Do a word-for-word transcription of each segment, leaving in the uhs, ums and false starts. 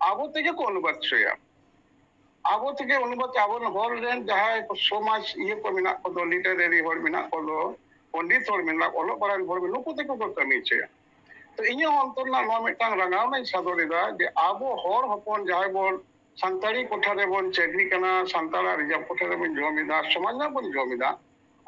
ᱟᱵᱚ ᱛᱮᱜᱮ ᱠᱚ ᱚᱱᱩᱵᱟᱫ ᱦᱚᱪᱚᱭᱟ᱾ ᱟᱵᱚ ᱛᱮᱜᱮ ᱚᱱᱩᱵᱟᱫ, ᱟᱵᱚ ᱦᱚᱲ ᱨᱮᱱ ᱡᱟᱦᱟᱸᱭ ᱠᱚ ᱥᱚᱢᱟᱡᱽ ᱤᱭᱟᱹ ᱠᱚ ᱢᱮᱱᱟᱜ ᱠᱚᱫᱚ, ᱞᱤᱴᱟᱨᱮᱨᱤ ᱦᱚᱲ ᱢᱮᱱᱟᱜ ᱠᱚᱫᱚ, ᱯᱚᱱᱰᱤᱛ ᱦᱚᱲ ᱢᱮᱱᱟᱜ, ᱚᱞᱚᱜ ᱯᱟᱲᱦᱟᱣ ᱦᱚᱲ, ᱱᱩᱠᱩ ᱛᱮᱜᱮ ᱠᱚ ᱠᱟᱹᱢᱤ ᱦᱚᱪᱚᱭᱟ᱾ ᱛᱚ ᱤᱧᱟᱹᱜ ᱚᱱᱛᱚᱨ ᱨᱮᱱᱟᱜ ᱱᱚᱣᱟ ᱢᱤᱫᱴᱟᱝ ᱨᱟᱸᱜᱟᱣᱱᱟᱧ ᱥᱚᱫᱚᱨ ᱮᱫᱟ ᱡᱮ ᱟᱵᱚ ᱦᱚᱲ ᱦᱚᱯᱚᱱ ᱡᱟᱦᱟᱸᱭ ᱵᱚᱱ ᱥᱟᱱᱛᱟᱲᱤ ᱠᱚᱴᱷᱟ ᱨᱮᱵᱚᱱ ᱪᱟᱹᱠᱨᱤ ᱠᱟᱱᱟ, ᱥᱟᱱᱛᱟᱲᱟᱜ ᱨᱤᱡᱟᱨᱵᱷ ᱠᱚᱴᱷᱟ ᱨᱮᱵᱚᱱ ᱡᱚᱢ ᱮᱫᱟ, ᱥᱚᱢᱟᱡᱽ ᱨᱮᱱᱟᱜ ᱵᱚᱱ ᱡᱚᱢ ᱮᱫᱟ,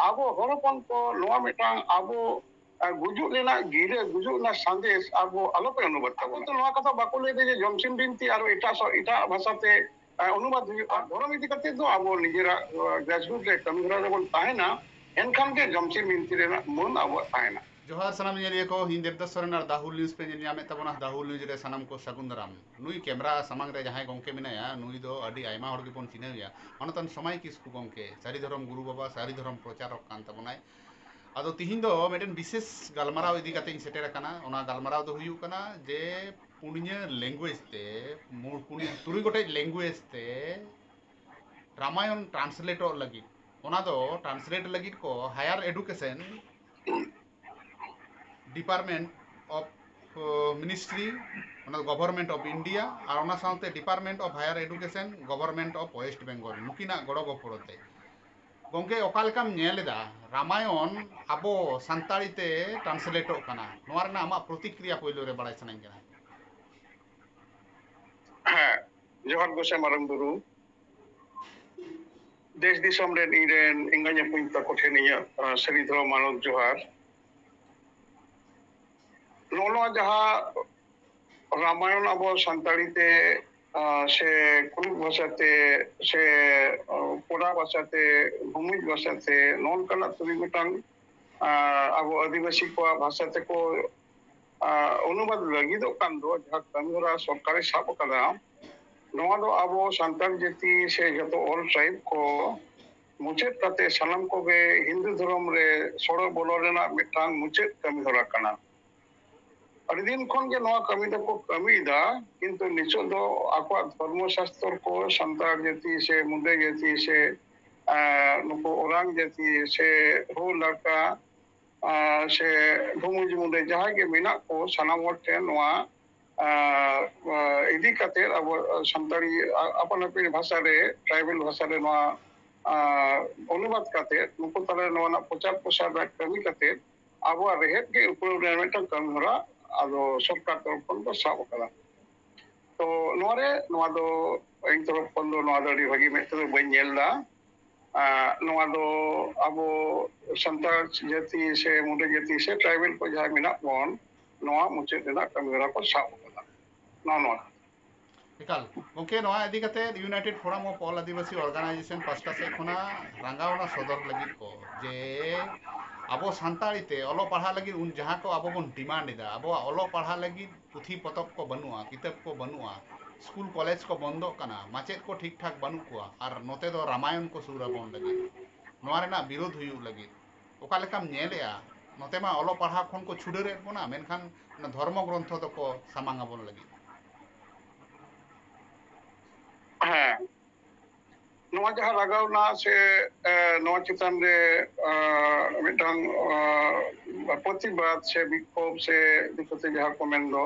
ᱟᱵᱚ ᱦᱚᱲ ᱦᱚᱯᱚᱱ ᱠᱚ ᱱᱚᱣᱟ ᱢᱤᱫᱴᱟᱝ ᱟᱵᱚ, ᱟᱨ ᱜᱩᱡᱩᱜ ᱨᱮᱱᱟᱜ ᱜᱤᱨᱟᱹ, ᱜᱩᱡᱩᱜ ᱨᱮᱱᱟᱜ ᱥᱟᱸᱫᱮᱥ ᱟᱵᱚ ᱟᱞᱚᱯᱮ ᱚᱱᱩᱵᱟᱫ ᱛᱟᱵᱚᱱᱟ᱾ ᱟᱵᱚ ᱫᱚ ᱱᱚᱣᱟ ᱠᱟᱛᱷᱟ ᱵᱟᱠᱚ ᱞᱟᱹᱭ ᱮᱫᱟ ᱡᱮ ᱡᱚᱢᱥᱤᱢ ᱵᱤᱱᱛᱤ ᱟᱨᱚ ᱮᱴᱟᱜ ᱥᱟ-, ᱮᱴᱟᱜ ᱵᱷᱟᱥᱟᱛᱮ, ᱟᱨ ᱚᱱᱩᱵᱟᱫ ᱦᱩᱭᱩᱜᱼᱟ᱾ ᱫᱷᱚᱨᱚᱢ ᱤᱫᱤ ᱠᱟᱛᱮ ᱫᱚ ᱟᱵᱚ ᱱᱤᱡᱮᱨᱟᱜ, ᱟᱸ, grassroot ᱨᱮ ᱠᱟᱹᱢᱤ ᱦᱚᱨᱟ ᱨᱮᱵᱚᱱ ᱛᱟᱦᱮᱱᱟ, ᱮᱱᱠᱷᱟᱱ ᱜᱮ ᱡᱚᱢᱥᱤᱢ ᱵᱤᱱᱛᱤ ᱨᱮᱱᱟᱜ ᱢᱟᱹᱱ ᱟᱵᱚᱣᱟᱜ ᱛᱟᱦᱮᱱᱟ᱾ ᱡᱚᱦᱟᱨ ᱥᱟᱱᱟᱢ ᱧᱮᱧᱮᱞᱤᱭᱟᱹ ᱠᱚ, ᱤᱧ ᱫᱮᱵᱫᱟᱥ ᱥᱚᱨᱮᱱ ᱟᱨ ᱫᱟᱦᱩᱞ ᱱᱤᱭᱩᱡᱽ ᱯᱮ ᱧᱮᱞ ᱧᱟᱢᱮᱫ ᱛᱟᱵᱚᱱᱟ᱾ ᱫᱟᱦᱩᱞ ᱱᱤᱭᱩᱡᱽ ᱨᱮ ᱥᱟᱱᱟᱢ ᱠᱚ ᱥᱟᱹᱜᱩᱱ ᱫᱟᱨᱟᱢ᱾ ᱱᱩᱭ ᱠᱮᱢᱨᱟ ᱥᱟᱢᱟᱝ ᱨᱮ ᱡᱟᱦᱟᱸᱭ ᱜᱚᱢᱠᱮ ᱢᱮᱱᱟᱭᱟ, ᱱᱩᱭ ᱫᱚ ᱟᱹᱰᱤ ᱟᱭᱢᱟ ᱦᱚᱲ ᱜᱮᱵᱚᱱ ᱪᱤᱱᱦᱟᱹᱣᱮᱭᱟ, ᱢᱟᱱᱚᱛᱟᱱ ᱥᱚᱢᱟᱭ ᱠᱤᱥᱠᱩ ᱜᱚᱢᱠᱮ, ᱥᱟᱹᱨᱤ ᱫᱷᱚᱨᱚᱢ ᱜᱩᱨᱩ ᱵᱟᱵᱟ, ᱥᱟᱹᱨᱤ ᱫᱷᱚᱨᱚᱢ ᱯᱨᱚᱪᱟᱨᱚᱠ ᱠᱟᱱ ᱛᱟᱵᱚᱱᱟᱭ᱾ ᱟᱫᱚ ᱛᱤᱦᱤᱧ ᱫᱚ ᱢᱤᱫᱴᱮᱱ ᱵᱤᱥᱮᱥ ᱜᱟᱞᱢᱟᱨᱟᱣ ᱤᱫᱤ ᱠᱟᱛᱮ ᱤᱧ ᱥᱮᱴᱮᱨ ᱟᱠᱟᱱᱟ᱾ ᱚᱱᱟ ᱜᱟᱞᱢᱟᱨᱟᱣ ᱫᱚ ᱦᱩᱭᱩᱜ ᱠᱟᱱᱟ ᱡᱮ ᱯᱩᱱᱭᱟᱹ language ᱛᱮ, ᱢᱩ-, ᱯᱩᱱᱭᱟᱹ, ᱛᱩᱨᱩᱭ ᱜᱚᱴᱮᱡ language ᱛᱮ ᱨᱟᱢᱟᱭᱚᱱ translateᱚᱜ ᱞᱟᱹᱜᱤᱫ, ᱚᱱᱟ ᱫᱚ translate ᱞᱟᱹᱜᱤᱫ ᱠᱚ higher education department of, uh, ministry, ᱚᱱᱟ ᱫᱚ Government of India, ᱟᱨ ᱚᱱᱟ ᱥᱟᱶᱛᱮ Department of Higher Education, Government of West Bengal, ᱱᱩᱠᱤᱱᱟᱜ ᱜᱚᱲᱚ ᱜᱚᱯᱚᱲᱚ ᱛᱮ᱾ ᱜᱚᱢᱠᱮ, ᱚᱠᱟ ᱞᱮᱠᱟᱢ ᱧᱮᱞ ᱮᱫᱟ ᱨᱟᱢᱟᱭᱚᱱ ᱟᱵᱚ ᱥᱟᱱᱛᱟᱲᱤ ᱛᱮ translateᱚᱜ ᱠᱟᱱᱟ? ᱱᱚᱣᱟ ᱨᱮᱱᱟᱜ ᱟᱢᱟᱜ ᱯᱨᱚᱛᱤᱠᱨᱤᱭᱟ ᱯᱳᱭᱞᱳ ᱨᱮ ᱵᱟᱲᱟᱭ ᱥᱟᱱᱟᱧ ᱠᱟᱱᱟ᱾ ᱦᱮᱸ, ᱡᱚᱦᱟᱨ ᱜᱚᱸᱥᱟᱭ ᱢᱟᱨᱟᱝ ᱵᱩᱨᱩ᱾ ᱫᱮᱥ ᱫᱤᱥᱚᱢ ᱨᱮᱱ ᱤᱧ ᱨᱮᱱ ᱮᱸᱜᱟᱧ ᱟᱹᱯᱩᱧ ᱛᱟᱠᱚ ᱴᱷᱮᱱ ᱤᱧᱟᱹᱜ, ᱟᱸ, ᱥᱟᱹᱨᱤ ᱫᱷᱚᱨᱚᱢ ᱢᱟᱱᱚᱛ ᱡᱚᱦᱟᱨ᱾ ᱱᱚᱜᱼᱚ ᱱᱚᱣᱟ ᱡᱟᱦᱟᱸ ᱨᱟᱢᱟᱭᱚᱱ ᱟᱵᱚ ᱥᱟᱱᱛᱟᱲᱤ ᱛᱮ, ᱟᱸ, ᱥᱮ ᱠᱩᱲᱩᱠ ᱵᱷᱟᱥᱟᱛᱮ, ᱥᱮ, ᱟᱸ, ᱯᱚᱰᱟ ᱵᱷᱟᱥᱟᱛᱮ, ᱵᱷᱩᱢᱤᱡ ᱵᱷᱟᱥᱟᱛᱮ, ᱱᱚᱜᱼᱚ ᱱᱚᱝᱠᱟᱱᱟᱜ ᱛᱩᱨᱩᱭ ᱜᱚᱴᱟᱝ, ᱟᱸ, ᱟᱵᱚ ᱟᱹᱫᱤᱵᱟᱹᱥᱤ ᱠᱚᱣᱟᱜ ᱵᱷᱟᱥᱟ ᱛᱮᱠᱚ, ᱟᱸ, ᱚᱱᱩᱵᱟᱫ ᱞᱟᱹᱜᱤᱫᱚᱜ ᱠᱟᱱ ᱫᱚ, ᱡᱟᱦᱟᱸ ᱠᱟᱹᱢᱤᱦᱚᱨᱟ ᱥᱚᱨᱠᱟᱨᱮ ᱥᱟᱵ ᱟᱠᱟᱫᱟ, ᱱᱚᱣᱟ ᱫᱚ ᱟᱵᱚ ᱥᱟᱱᱛᱟᱲ ᱡᱟᱹᱛᱤ ᱥᱮ ᱡᱚᱛᱚ all tribe ᱠᱚ ᱢᱩᱪᱟᱹᱫ ᱠᱟᱛᱮ ᱥᱟᱱᱟᱢ ᱠᱚᱜᱮ ᱦᱤᱱᱫᱩ ᱫᱷᱚᱨᱚᱢ ᱨᱮ ᱥᱚᱲᱚ ᱵᱚᱞᱚ ᱨᱮᱱᱟᱜ ᱢᱤᱫᱴᱟᱝ ᱢᱩᱪᱟᱹᱫ ᱠᱟᱹᱢᱤ ᱦᱚᱨᱟ ᱠᱟᱱᱟ᱾ ᱟᱹᱰᱤ ᱫᱤᱱ ᱠᱷᱚᱱ ᱜᱮ ᱱᱚᱣᱟ ᱠᱟᱹᱢᱤ ᱫᱚᱠᱚ ᱠᱟᱹᱢᱤᱭᱮᱫᱟ, ᱠᱤᱱᱛᱩ ᱱᱤᱛᱚᱜ ᱫᱚ ᱟᱠᱚᱣᱟᱜ ᱫᱷᱚᱨᱢᱚ ᱥᱟᱥᱛᱚᱨ ᱠᱚ, ᱥᱟᱱᱛᱟᱲ ᱡᱟᱹᱛᱤ ᱥᱮ ᱢᱩᱰᱟᱹ ᱡᱟᱹᱛᱤ ᱥᱮ, ᱟᱸ, ᱱᱩᱠᱩ ᱳᱨᱟᱝ ᱡᱟᱹᱛᱤ ᱥᱮ ᱦᱳ ᱞᱟᱠᱟ, ᱟᱸ, ᱥᱮ ᱵᱷᱩᱢᱤᱡ ᱢᱩᱰᱟᱹ ᱡᱟᱦᱟᱸᱭ ᱜᱮ ᱢᱮᱱᱟᱜ ᱠᱚ, ᱥᱟᱱᱟᱢ ᱦᱚᱲ ᱴᱷᱮᱱ ᱱᱚᱣᱟ, ᱟᱸ, ᱟᱸ, ᱤᱫᱤ ᱠᱟᱛᱮ ᱟᱵᱚ ᱥᱟᱱᱛᱟᱲᱤ ᱟᱯᱟᱱ ᱟᱹᱯᱤᱱ ᱵᱷᱟᱥᱟ ᱨᱮ, ᱴᱨᱟᱭᱵᱟᱞ ᱵᱷᱟᱥᱟ ᱨᱮ ᱱᱚᱣᱟ ᱚᱱᱩᱵᱟᱫ ᱠᱟᱛᱮ ᱱᱩᱠᱩ ᱛᱟᱞᱟ ᱨᱮ ᱱᱚᱣᱟ ᱨᱮᱱᱟᱜ ᱯᱨᱚᱪᱟᱨ ᱯᱨᱚᱥᱟᱨ ᱨᱮᱱᱟᱜ ᱠᱟᱹᱢᱤ ᱠᱟᱛᱮ ᱟᱵᱚᱣᱟᱜ ᱨᱮᱦᱮᱫ ᱜᱮ ᱩᱯᱨᱟᱹᱣ ᱨᱮᱱᱟᱜ ᱢᱤᱫᱴᱟᱝ ᱠᱟᱹᱢᱤ ᱦᱚᱨᱟ ᱟᱫᱚ ᱥᱚᱨᱠᱟᱨ ᱛᱚᱨᱚᱯ ᱠᱷᱚᱱ ᱠᱚ ᱥᱟᱵ ᱟᱠᱟᱫᱟ᱾ ᱛᱚ ᱱᱚᱣᱟ ᱨᱮ, ᱱᱚᱣᱟ ᱫᱚ ᱤᱧ ᱛᱚᱨᱚᱯ ᱠᱷᱚᱱ ᱫᱚ ᱱᱚᱣᱟ ᱫᱚ ᱟᱹᱰᱤ ᱵᱷᱟᱹᱜᱤ ᱢᱮᱫ ᱛᱮᱫᱚ ᱵᱟᱹᱧ ᱧᱮᱞ ᱮᱫᱟ᱾ ᱱᱚᱣᱟ ᱫᱚ ᱟᱵᱚ ᱥᱟᱱᱛᱟᱲ ᱡᱟᱹᱛᱤ ᱥᱮ ᱢᱩᱰᱟᱹ ᱡᱟᱹᱛᱤ ᱥᱮ ᱴᱨᱟᱭᱵᱟᱞ ᱠᱚ ᱡᱟᱦᱟᱸᱭ ᱢᱮᱱᱟᱜ ᱵᱚᱱ, ᱱᱚᱣᱟ ᱢᱩᱪᱟᱹᱫ ᱨᱮᱱᱟᱜ ᱠᱟᱹᱢᱤ ᱦᱚᱨᱟ ᱠᱚ ᱥᱟᱵ ᱟᱠᱟᱫᱟ᱾ ᱱᱚᱜᱼᱚ ᱱᱚᱣᱟ᱾ ᱮᱠᱟᱞ ᱜᱚᱢᱠᱮ, ᱱᱚᱣᱟ ᱤᱫᱤ ᱠᱟᱛᱮ United Forum of All Adivasi Organization ᱯᱟᱥᱴᱟ ᱥᱮᱫ ᱠᱷᱚᱱᱟᱜ ᱨᱟᱸᱜᱟᱣᱱᱟ ᱥᱚᱫᱚᱨ ᱞᱟᱹᱜᱤᱫ ᱠᱚ ᱡᱮ ᱟᱵᱚ ᱥᱟᱱᱛᱟᱲᱤ ᱛᱮ ᱚᱞᱚᱜ ᱯᱟᱲᱦᱟᱜ ᱞᱟᱹᱜᱤᱫ ᱩᱱ ᱡᱟᱦᱟᱸ ᱠᱚ ᱟᱵᱚ ᱵᱚᱱ ᱰᱤᱢᱟᱱᱰ ᱮᱫᱟ, ᱟᱵᱚᱣᱟᱜ ᱚᱞᱚᱜ ᱯᱟᱲᱦᱟᱜ ᱞᱟᱹᱜᱤᱫ ᱯᱩᱛᱷᱤ ᱯᱚᱛᱚᱵ ᱠᱚ ᱵᱟᱹᱱᱩᱜᱼᱟ, ᱠᱤᱛᱟᱹᱵ ᱠᱚ ᱵᱟᱹᱱᱩᱜᱼᱟ, ᱥᱠᱩᱞ ᱠᱚᱞᱮᱡᱽ ᱠᱚ ᱵᱚᱱᱫᱚᱜ ᱠᱟᱱᱟ, ᱢᱟᱪᱮᱫ ᱠᱚ ᱴᱷᱤᱠ ᱴᱷᱟᱠ ᱵᱟᱹᱱᱩᱜ ᱠᱚᱣᱟ, ᱟᱨ ᱱᱚᱛᱮ ᱫᱚ ᱨᱟᱢᱟᱭᱚᱱ ᱠᱚ ᱥᱩᱨ ᱟᱵᱚᱱ ᱞᱟᱹᱜᱤᱫ, ᱱᱚᱣᱟ ᱨᱮᱱᱟᱜ ᱵᱤᱨᱳᱫᱷ ᱦᱩᱭᱩᱜ ᱞᱟᱹᱜᱤᱫ ᱚᱠᱟ ᱞᱮᱠᱟᱢ ᱧᱮᱞᱮᱜᱼᱟ? ᱱᱚᱛᱮ ᱢᱟ ᱚᱞᱚᱜ ᱯᱟᱲᱦᱟᱣ ᱠᱷᱚᱱ ᱠᱚ ᱪᱷᱩᱰᱟᱹᱨᱮᱫ ᱵᱚᱱᱟ, ᱢᱮᱱᱠᱷᱟᱱ ᱚᱱᱟ ᱫᱷᱚᱨᱢᱚ ᱜᱨᱚᱱᱛᱷᱚ ᱫᱚᱠᱚ ᱥᱟᱢᱟᱝ ᱟᱵᱚᱱ ᱞᱟᱹᱜᱤᱫ᱾ ᱦᱮᱸ, ᱱᱚᱣᱟ ᱡᱟᱦᱟᱸ ᱨᱟᱜᱟᱣᱱᱟ ᱥᱮ ᱱᱚᱣᱟ ᱪᱮᱛᱟᱱ ᱨᱮ ᱢᱤᱫᱴᱟᱝ ᱯᱨᱚᱛᱤᱵᱟᱫ ᱥᱮ ᱵᱤᱠᱷᱳᱵ ᱥᱮ ᱫᱤᱠᱩᱛᱮ ᱡᱟᱦᱟᱸ ᱠᱚ ᱢᱮᱱᱫᱚ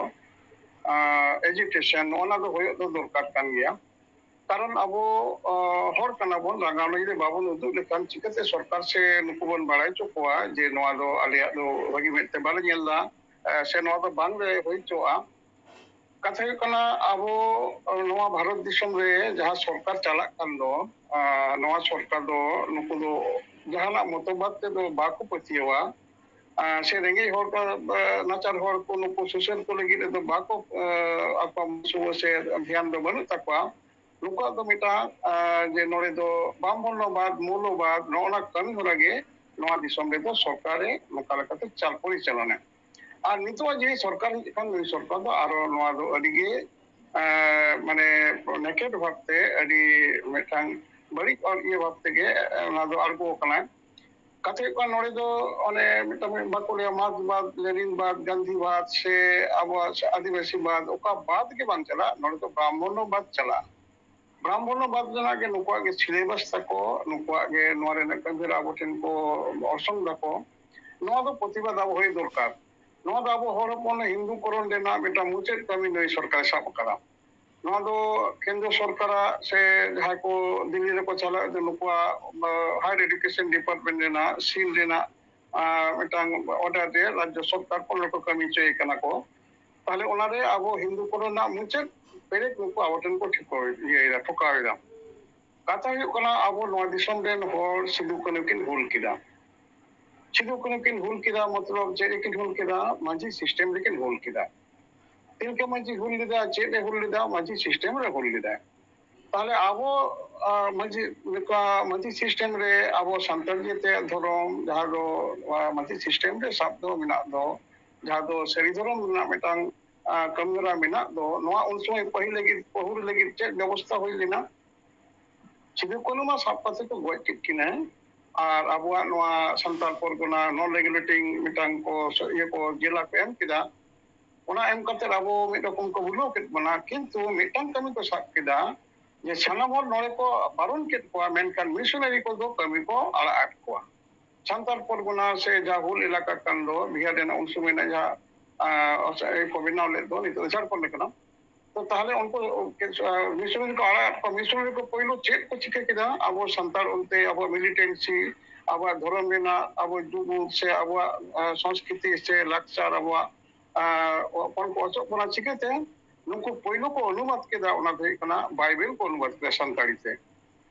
ᱮᱡᱤᱴᱮᱥᱚᱱ, ᱱᱚᱜᱼᱚ ᱱᱟ ᱫᱚ ᱦᱩᱭᱩᱜ ᱫᱚ ᱫᱚᱨᱠᱟᱨ ᱠᱟᱱ ᱜᱮᱭᱟ᱾ ᱠᱟᱨᱚᱱ ᱟᱵᱚ ᱦᱚᱲ ᱠᱟᱱᱟ ᱵᱚᱱ, ᱨᱟᱜᱟᱣᱱᱟ ᱡᱩᱫᱤ ᱵᱟᱵᱚᱱ ᱩᱫᱩᱜ ᱞᱮᱠᱷᱟᱱ ᱪᱤᱠᱟᱹᱛᱮ ᱥᱚᱨᱠᱟᱨ ᱥᱮ ᱱᱩᱠᱩ ᱵᱚᱱ ᱵᱟᱲᱟᱭ ᱦᱚᱪᱚ ᱠᱚᱣᱟ ᱡᱮ ᱱᱚᱣᱟ ᱫᱚ ᱟᱞᱮᱭᱟᱜ ᱫᱚ ᱵᱷᱟᱹᱜᱤ ᱢᱮᱫ ᱛᱮ ᱵᱟᱞᱮ ᱧᱮᱞ ᱮᱫᱟ ᱥᱮ ᱱᱚᱣᱟ ᱫᱚ ᱵᱟᱝᱞᱮ ᱦᱩᱭ ᱦᱚᱪᱚᱣᱟᱜᱼᱟ? ᱠᱟᱛᱷᱟ ᱦᱩᱭᱩᱜ ᱠᱟᱱᱟ, ᱟᱵᱚ ᱱᱚᱣᱟ ᱵᱷᱟᱨᱚᱛ ᱫᱤᱥᱚᱢ ᱨᱮ ᱡᱟᱦᱟᱸ ᱥᱚᱨᱠᱟᱨ ᱪᱟᱞᱟᱜ ᱠᱟᱱ ᱫᱚ, ᱱᱚᱣᱟ ᱥᱚᱨᱠᱟᱨ ᱫᱚ ᱱᱩᱠᱩ ᱫᱚ ᱡᱟᱦᱟᱱᱟᱜ ᱢᱚᱛᱚᱵᱟᱫ ᱛᱮᱫᱚ ᱵᱟᱠᱚ ᱯᱟᱹᱛᱭᱟᱹᱣᱟ᱾ ᱥᱮ ᱨᱮᱸᱜᱮᱡ ᱦᱚᱲ ᱠᱚ, ᱱᱟᱪᱟᱨ ᱦᱚᱲ ᱠᱚ, ᱱᱩᱠᱩ ᱥᱩᱥᱟᱹᱨ ᱠᱚ ᱞᱟᱹᱜᱤᱫ ᱫᱚ ᱵᱟᱠᱚ, ᱟᱠᱚᱣᱟᱜ ᱢᱚᱱᱥᱩᱵᱟᱹ ᱥᱮ ᱫᱷᱮᱭᱟᱱ ᱫᱚ ᱵᱟᱹᱱᱩᱜ ᱛᱟᱠᱚᱣᱟ᱾ ᱱᱩᱠᱩᱣᱟᱜ ᱫᱚ ᱢᱤᱫᱴᱟᱝ ᱡᱮ ᱱᱚᱰᱮ ᱫᱚ ᱵᱨᱟᱦᱢᱚᱱᱚᱵᱟᱫ, ᱢᱚᱣᱞᱚᱵᱟᱫ, ᱱᱚᱜᱼᱚ ᱱᱟ ᱠᱟᱹᱢᱤ ᱦᱚᱨᱟ ᱜᱮ ᱱᱚᱣᱟ ᱫᱤᱥᱚᱢ ᱨᱮᱫᱚ ᱥᱚᱨᱠᱟᱨᱮ ᱱᱚᱝᱠᱟ ᱞᱮᱠᱟᱛᱮ ᱪᱟᱞ ᱯᱚᱨᱤᱪᱟᱞᱚᱱᱟ᱾ ᱟᱨ ᱱᱤᱛᱚᱜ ᱡᱮ ᱥᱚᱨᱠᱟᱨ ᱦᱮᱡ ᱟᱠᱟᱱ, ᱱᱩᱭ ᱥᱚᱨᱠᱟᱨ ᱫᱚ ᱟᱨᱚ ᱱᱚᱣᱟ ᱫᱚ ᱟᱹᱰᱤ ᱜᱮ ᱢᱟᱱᱮ ᱱᱮᱠᱮᱰ ᱵᱷᱟᱵᱛᱮ, ᱟᱹᱰᱤ ᱢᱤᱫᱴᱟᱝ ᱵᱟᱹᱲᱤᱡ ᱤᱭᱟᱹ ᱵᱷᱟᱵ ᱛᱮᱜᱮ ᱚᱱᱟ ᱫᱚ ᱟᱬᱜᱚ ᱟᱠᱟᱱᱟ᱾ ᱠᱟᱛᱷᱟ ᱦᱩᱭᱩᱜ ᱠᱟᱱᱟ, ᱱᱚᱰᱮ ᱫᱚ ᱚᱱᱮ ᱢᱤᱫᱴᱟᱝ ᱵᱟᱠᱚ ᱞᱟᱹᱭᱟ ᱢᱟᱨᱠᱥ ᱵᱟᱫ, ᱞᱮᱱᱤᱱ ᱵᱟᱫ, ᱜᱟᱱᱫᱷᱤ ᱵᱟᱫ ᱥᱮ ᱟᱵᱚᱣᱟᱜ ᱟᱹᱫᱤᱵᱟᱹᱥᱤ ᱵᱟᱫ, ᱚᱠᱟ ᱵᱟᱫ ᱜᱮ ᱵᱟᱝ ᱪᱟᱞᱟᱜ, ᱱᱚᱰᱮ ᱫᱚ ᱵᱨᱟᱦᱢᱚᱱᱚ ᱵᱟᱫ ᱪᱟᱞᱟᱜ᱾ ᱵᱨᱟᱦᱢᱚᱱᱚ ᱵᱟᱫ ᱨᱮᱱᱟᱜ ᱜᱮ ᱱᱩᱠᱩᱣᱟᱜ ᱜᱮ ᱥᱤᱞᱮᱵᱟᱥ ᱛᱟᱠᱚ, ᱱᱩᱠᱩᱣᱟᱜ ᱜᱮ ᱱᱚᱣᱟ ᱨᱮᱱᱟᱜ ᱠᱟᱹᱢᱤ ᱦᱚᱨᱟ ᱟᱵᱚ ᱴᱷᱮᱱ ᱠᱚ ᱚᱨᱥᱚᱝ ᱫᱟᱠᱚ᱾ ᱱᱚᱣᱟ ᱫᱚ ᱯᱨᱚᱛᱤᱵᱟᱫ ᱟᱵᱚ ᱦᱩᱭ ᱫᱚᱨᱠᱟᱨ᱾ ᱱᱚᱣᱟ ᱫᱚ ᱟᱵᱚ ᱦᱚᱲ ᱦᱚᱯᱚᱱ ᱦᱤᱱᱫᱩ ᱠᱚᱨᱚᱱ ᱨᱮᱱᱟᱜ ᱢᱤᱫᱴᱟᱝ ᱢᱩᱪᱟᱹᱫ ᱠᱟᱹᱢᱤ ᱱᱩᱭ ᱥᱚᱨᱠᱟᱨᱮ ᱥᱟᱵ ᱟᱠᱟᱫᱟ᱾ ᱱᱚᱣᱟ ᱫᱚ ᱠᱮᱱᱫᱨᱚ ᱥᱚᱨᱠᱟᱨᱟᱜ ᱥᱮ ᱡᱟᱦᱟᱸᱭ ᱠᱚ ᱫᱤᱞᱞᱤ ᱨᱮᱠᱚ ᱪᱟᱞᱟᱜ ᱫᱚ, ᱱᱩᱠᱩᱣᱟᱜ ᱦᱟᱭᱟᱨ ᱮᱰᱩᱠᱮᱥᱚᱱ ᱰᱤᱯᱟᱨᱴᱢᱮᱱᱴ ᱨᱮᱱᱟᱜ ᱥᱤᱞ ᱨᱮᱱᱟᱜ ᱟᱨ ᱢᱤᱫᱴᱟᱝ ᱚᱨᱰᱟᱨ ᱨᱮ ᱨᱟᱡᱽᱡᱚ ᱥᱚᱨᱠᱟᱨ ᱠᱚ ᱱᱚᱰᱮ ᱠᱚ ᱠᱟᱹᱢᱤ ᱦᱚᱪᱚᱭᱮ ᱠᱟᱱᱟ ᱠᱚ᱾ ᱛᱟᱦᱞᱮ ᱚᱱᱟᱨᱮ ᱟᱵᱚ ᱦᱤᱱᱫᱩ ᱠᱚᱨᱮᱱᱟᱜ ᱢᱩᱪᱟᱹᱫ ᱯᱮᱨᱮᱡ ᱱᱩᱠᱩ ᱟᱵᱚ ᱴᱷᱮᱱ ᱠᱚ ᱴᱷᱤᱠᱟᱹᱣ ᱤᱭᱟᱹᱭᱮᱫᱟ, ᱴᱷᱚᱠᱟᱣ ᱮᱫᱟ᱾ ᱠᱟᱛᱷᱟ ᱦᱩᱭᱩᱜ ᱠᱟᱱᱟ, ᱟᱵᱚ ᱱᱚᱣᱟ ᱫᱤᱥᱚᱢ ᱨᱮᱱ ᱦᱚᱲ ᱥᱤᱫᱩ ᱠᱟᱹᱱᱦᱩ ᱠᱤᱱ ᱦᱩᱞ ᱠᱮᱫᱟ᱾ ᱥᱤᱫᱩ ᱠᱟᱹᱱᱦᱩ ᱠᱤᱱ ᱦᱩᱞ ᱠᱮᱫᱟ, ᱢᱚᱛᱞᱚᱵ ᱪᱮᱫ ᱨᱮᱠᱤᱱ ᱦᱩᱞ ᱠᱮᱫᱟ? ᱢᱟᱹᱡᱷᱤ ᱥᱤᱥᱴᱮᱢ ᱨᱮᱠᱤᱱ ᱦᱩᱞ ᱠᱮᱫᱟ᱾ ᱛᱤᱞᱠᱟᱹ ᱢᱟᱹᱡᱷᱤ ᱦᱩᱞ ᱞᱮᱫᱟ, ᱪᱮᱫ ᱮ ᱦᱩᱞ ᱞᱮᱫᱟ? ᱢᱟᱹᱡᱷᱤ ᱥᱤᱥᱴᱮᱢ ᱨᱮ ᱦᱩᱞ ᱞᱮᱫᱟ᱾ ᱛᱟᱦᱞᱮ ᱟᱵᱚ ᱟᱸ, ᱢᱟᱹᱡᱷᱤ ᱞᱮᱠᱟ ᱢᱟᱹᱡᱷᱤ ᱥᱤᱥᱴᱮᱢ ᱨᱮ ᱟᱵᱚ ᱥᱟᱱᱛᱟᱲ ᱡᱟᱹᱛᱤᱭᱟᱜ ᱫᱷᱚᱨᱚᱢ, ᱡᱟᱦᱟᱸ ᱫᱚ ᱱᱚᱣᱟ ᱢᱟᱹᱡᱷᱤ ᱥᱤᱥᱴᱮᱢ ᱨᱮ ᱥᱟᱵ ᱫᱚ ᱢᱮᱱᱟᱜ ᱫᱚ, ᱡᱟᱦᱟᱸ ᱫᱚ ᱥᱟᱹᱨᱤ ᱫᱷᱚᱨᱚᱢ ᱨᱮᱱᱟᱜ ᱢᱤᱫᱴᱟᱝ ᱟᱸ, ᱠᱟᱹᱢᱤᱦᱚᱨᱟ ᱢᱮᱱᱟᱜ ᱫᱚ, ᱱᱚᱣᱟ ᱩᱱ ᱥᱚᱢᱚᱭ ᱯᱟᱹᱦᱤᱞ ᱞᱟᱹᱜᱤᱫ ᱯᱟᱹᱦᱩᱲ ᱞᱟᱹᱜᱤᱫ ᱪᱮᱫ ᱵᱮᱵᱚᱥᱛᱷᱟ ᱦᱩᱭ ᱞᱮᱱᱟ? ᱥᱤᱫᱩ ᱠᱟᱹᱱᱦᱩ ᱢᱟ ᱥᱟᱵ ᱠᱟᱛᱮ ᱠᱚ ᱜᱚᱡ ᱠᱮᱫ ᱠᱤᱱᱟ, ᱟᱨ ᱟᱵᱚᱣᱟᱜ ᱱᱚᱣᱟ ᱥᱟᱱᱛᱟᱲ ᱯᱚᱨᱜᱚᱱᱟ ᱱᱚᱱ ᱨᱮᱜᱩᱞᱮᱴᱤᱝ ᱢᱤᱫᱴᱟᱝ ᱠᱚ ᱤᱭᱟᱹ ᱠᱚ ᱡᱮᱞᱟ ᱠᱚ ᱮᱢ ᱠᱮᱫᱟ᱾ ᱚᱱᱟ ᱮᱢ ᱠᱟᱛᱮ ᱟᱵᱚ ᱢᱤᱫ ᱨᱚᱠᱚᱢ ᱠᱚ ᱵᱷᱩᱞᱟᱹᱣ ᱠᱮᱫ ᱵᱚᱱᱟ, ᱠᱤᱱᱛᱩ ᱢᱤᱫᱴᱟᱝ ᱠᱟᱹᱢᱤ ᱠᱚ ᱥᱟᱵ ᱠᱮᱫᱟ ᱡᱮ ᱥᱟᱱᱟᱢ ᱦᱚᱲ ᱱᱚᱰᱮ ᱠᱚ ᱵᱟᱨᱚᱱ ᱠᱮᱫ ᱠᱚᱣᱟ, ᱢᱮᱱᱠᱷᱟᱱ ᱢᱤᱥᱚᱱᱟᱨᱤ ᱠᱚᱫᱚ ᱠᱟᱹᱢᱤ ᱠᱚ ᱟᱲᱟᱜ ᱟᱫ ᱠᱚᱣᱟ᱾ ᱥᱟᱱᱛᱟᱲ ᱯᱚᱨᱜᱚᱱᱟ ᱥᱮ ᱡᱟᱦᱟᱸ ᱦᱩᱞ ᱮᱞᱟᱠᱟ ᱠᱟᱱ ᱫᱚ ᱵᱤᱦᱟᱨ ᱨᱮᱱᱟᱜ ᱩᱱ ᱥᱚᱢᱚᱭ ᱨᱮᱱᱟᱜ ᱡᱟᱦᱟᱸ ᱟᱸ, ᱠᱚ ᱵᱮᱱᱟᱣ ᱞᱮᱫ ᱫᱚ, ᱱᱤᱛᱚᱜ ᱫᱚ ᱡᱷᱟᱲᱠᱷᱚᱸᱰ ᱨᱮ ᱠᱟᱱᱟ᱾ ᱛᱚ ᱛᱟᱦᱞᱮ ᱩᱱᱠᱩ ᱢᱤᱥᱚᱱᱟᱨᱤ ᱠᱚ ᱟᱲᱟᱜ ᱠᱚ, ᱢᱤᱥᱚᱱᱟᱨᱤ ᱠᱚ ᱯᱳᱭᱞᱳ ᱪᱮᱫ ᱠᱚ ᱪᱤᱠᱟᱹ ᱠᱮᱫᱟ? ᱟᱵᱚ ᱥᱟᱱᱛᱟᱲ ᱚᱱᱛᱮ ᱟᱵᱚᱣᱟᱜ ᱢᱤᱞᱤᱴᱮᱱᱥᱤ, ᱟᱵᱚᱣᱟᱜ ᱫᱷᱚᱨᱚᱢ ᱨᱮᱱᱟᱜ ᱟᱵᱚ ᱡᱩᱢᱤᱫ ᱥᱮ ᱟᱵᱚᱣᱟᱜ ᱟᱸ, ᱥᱚᱝᱥᱠᱨᱤᱛᱤ ᱥᱮ ᱞᱟᱠᱪᱟᱨ ᱟᱵᱚᱣᱟᱜ ᱟᱸ, ᱦᱚᱯᱚᱱ ᱠᱚ ᱚᱪᱚᱜ ᱵᱚᱱᱟ ᱪᱤᱠᱟᱹᱛᱮ? ᱱᱩᱠᱩ ᱯᱳᱭᱞᱳ ᱠᱚ ᱚᱱᱩᱵᱟᱫ ᱠᱮᱫᱟ, ᱚᱱᱟ ᱫᱚ ᱦᱩᱭᱩᱜ ᱠᱟᱱᱟ ᱵᱟᱭᱵᱮᱞ ᱠᱚ ᱚᱱᱩᱵᱟᱫ ᱠᱮᱫᱟ ᱥᱟᱱᱛᱟᱲᱤ ᱛᱮ᱾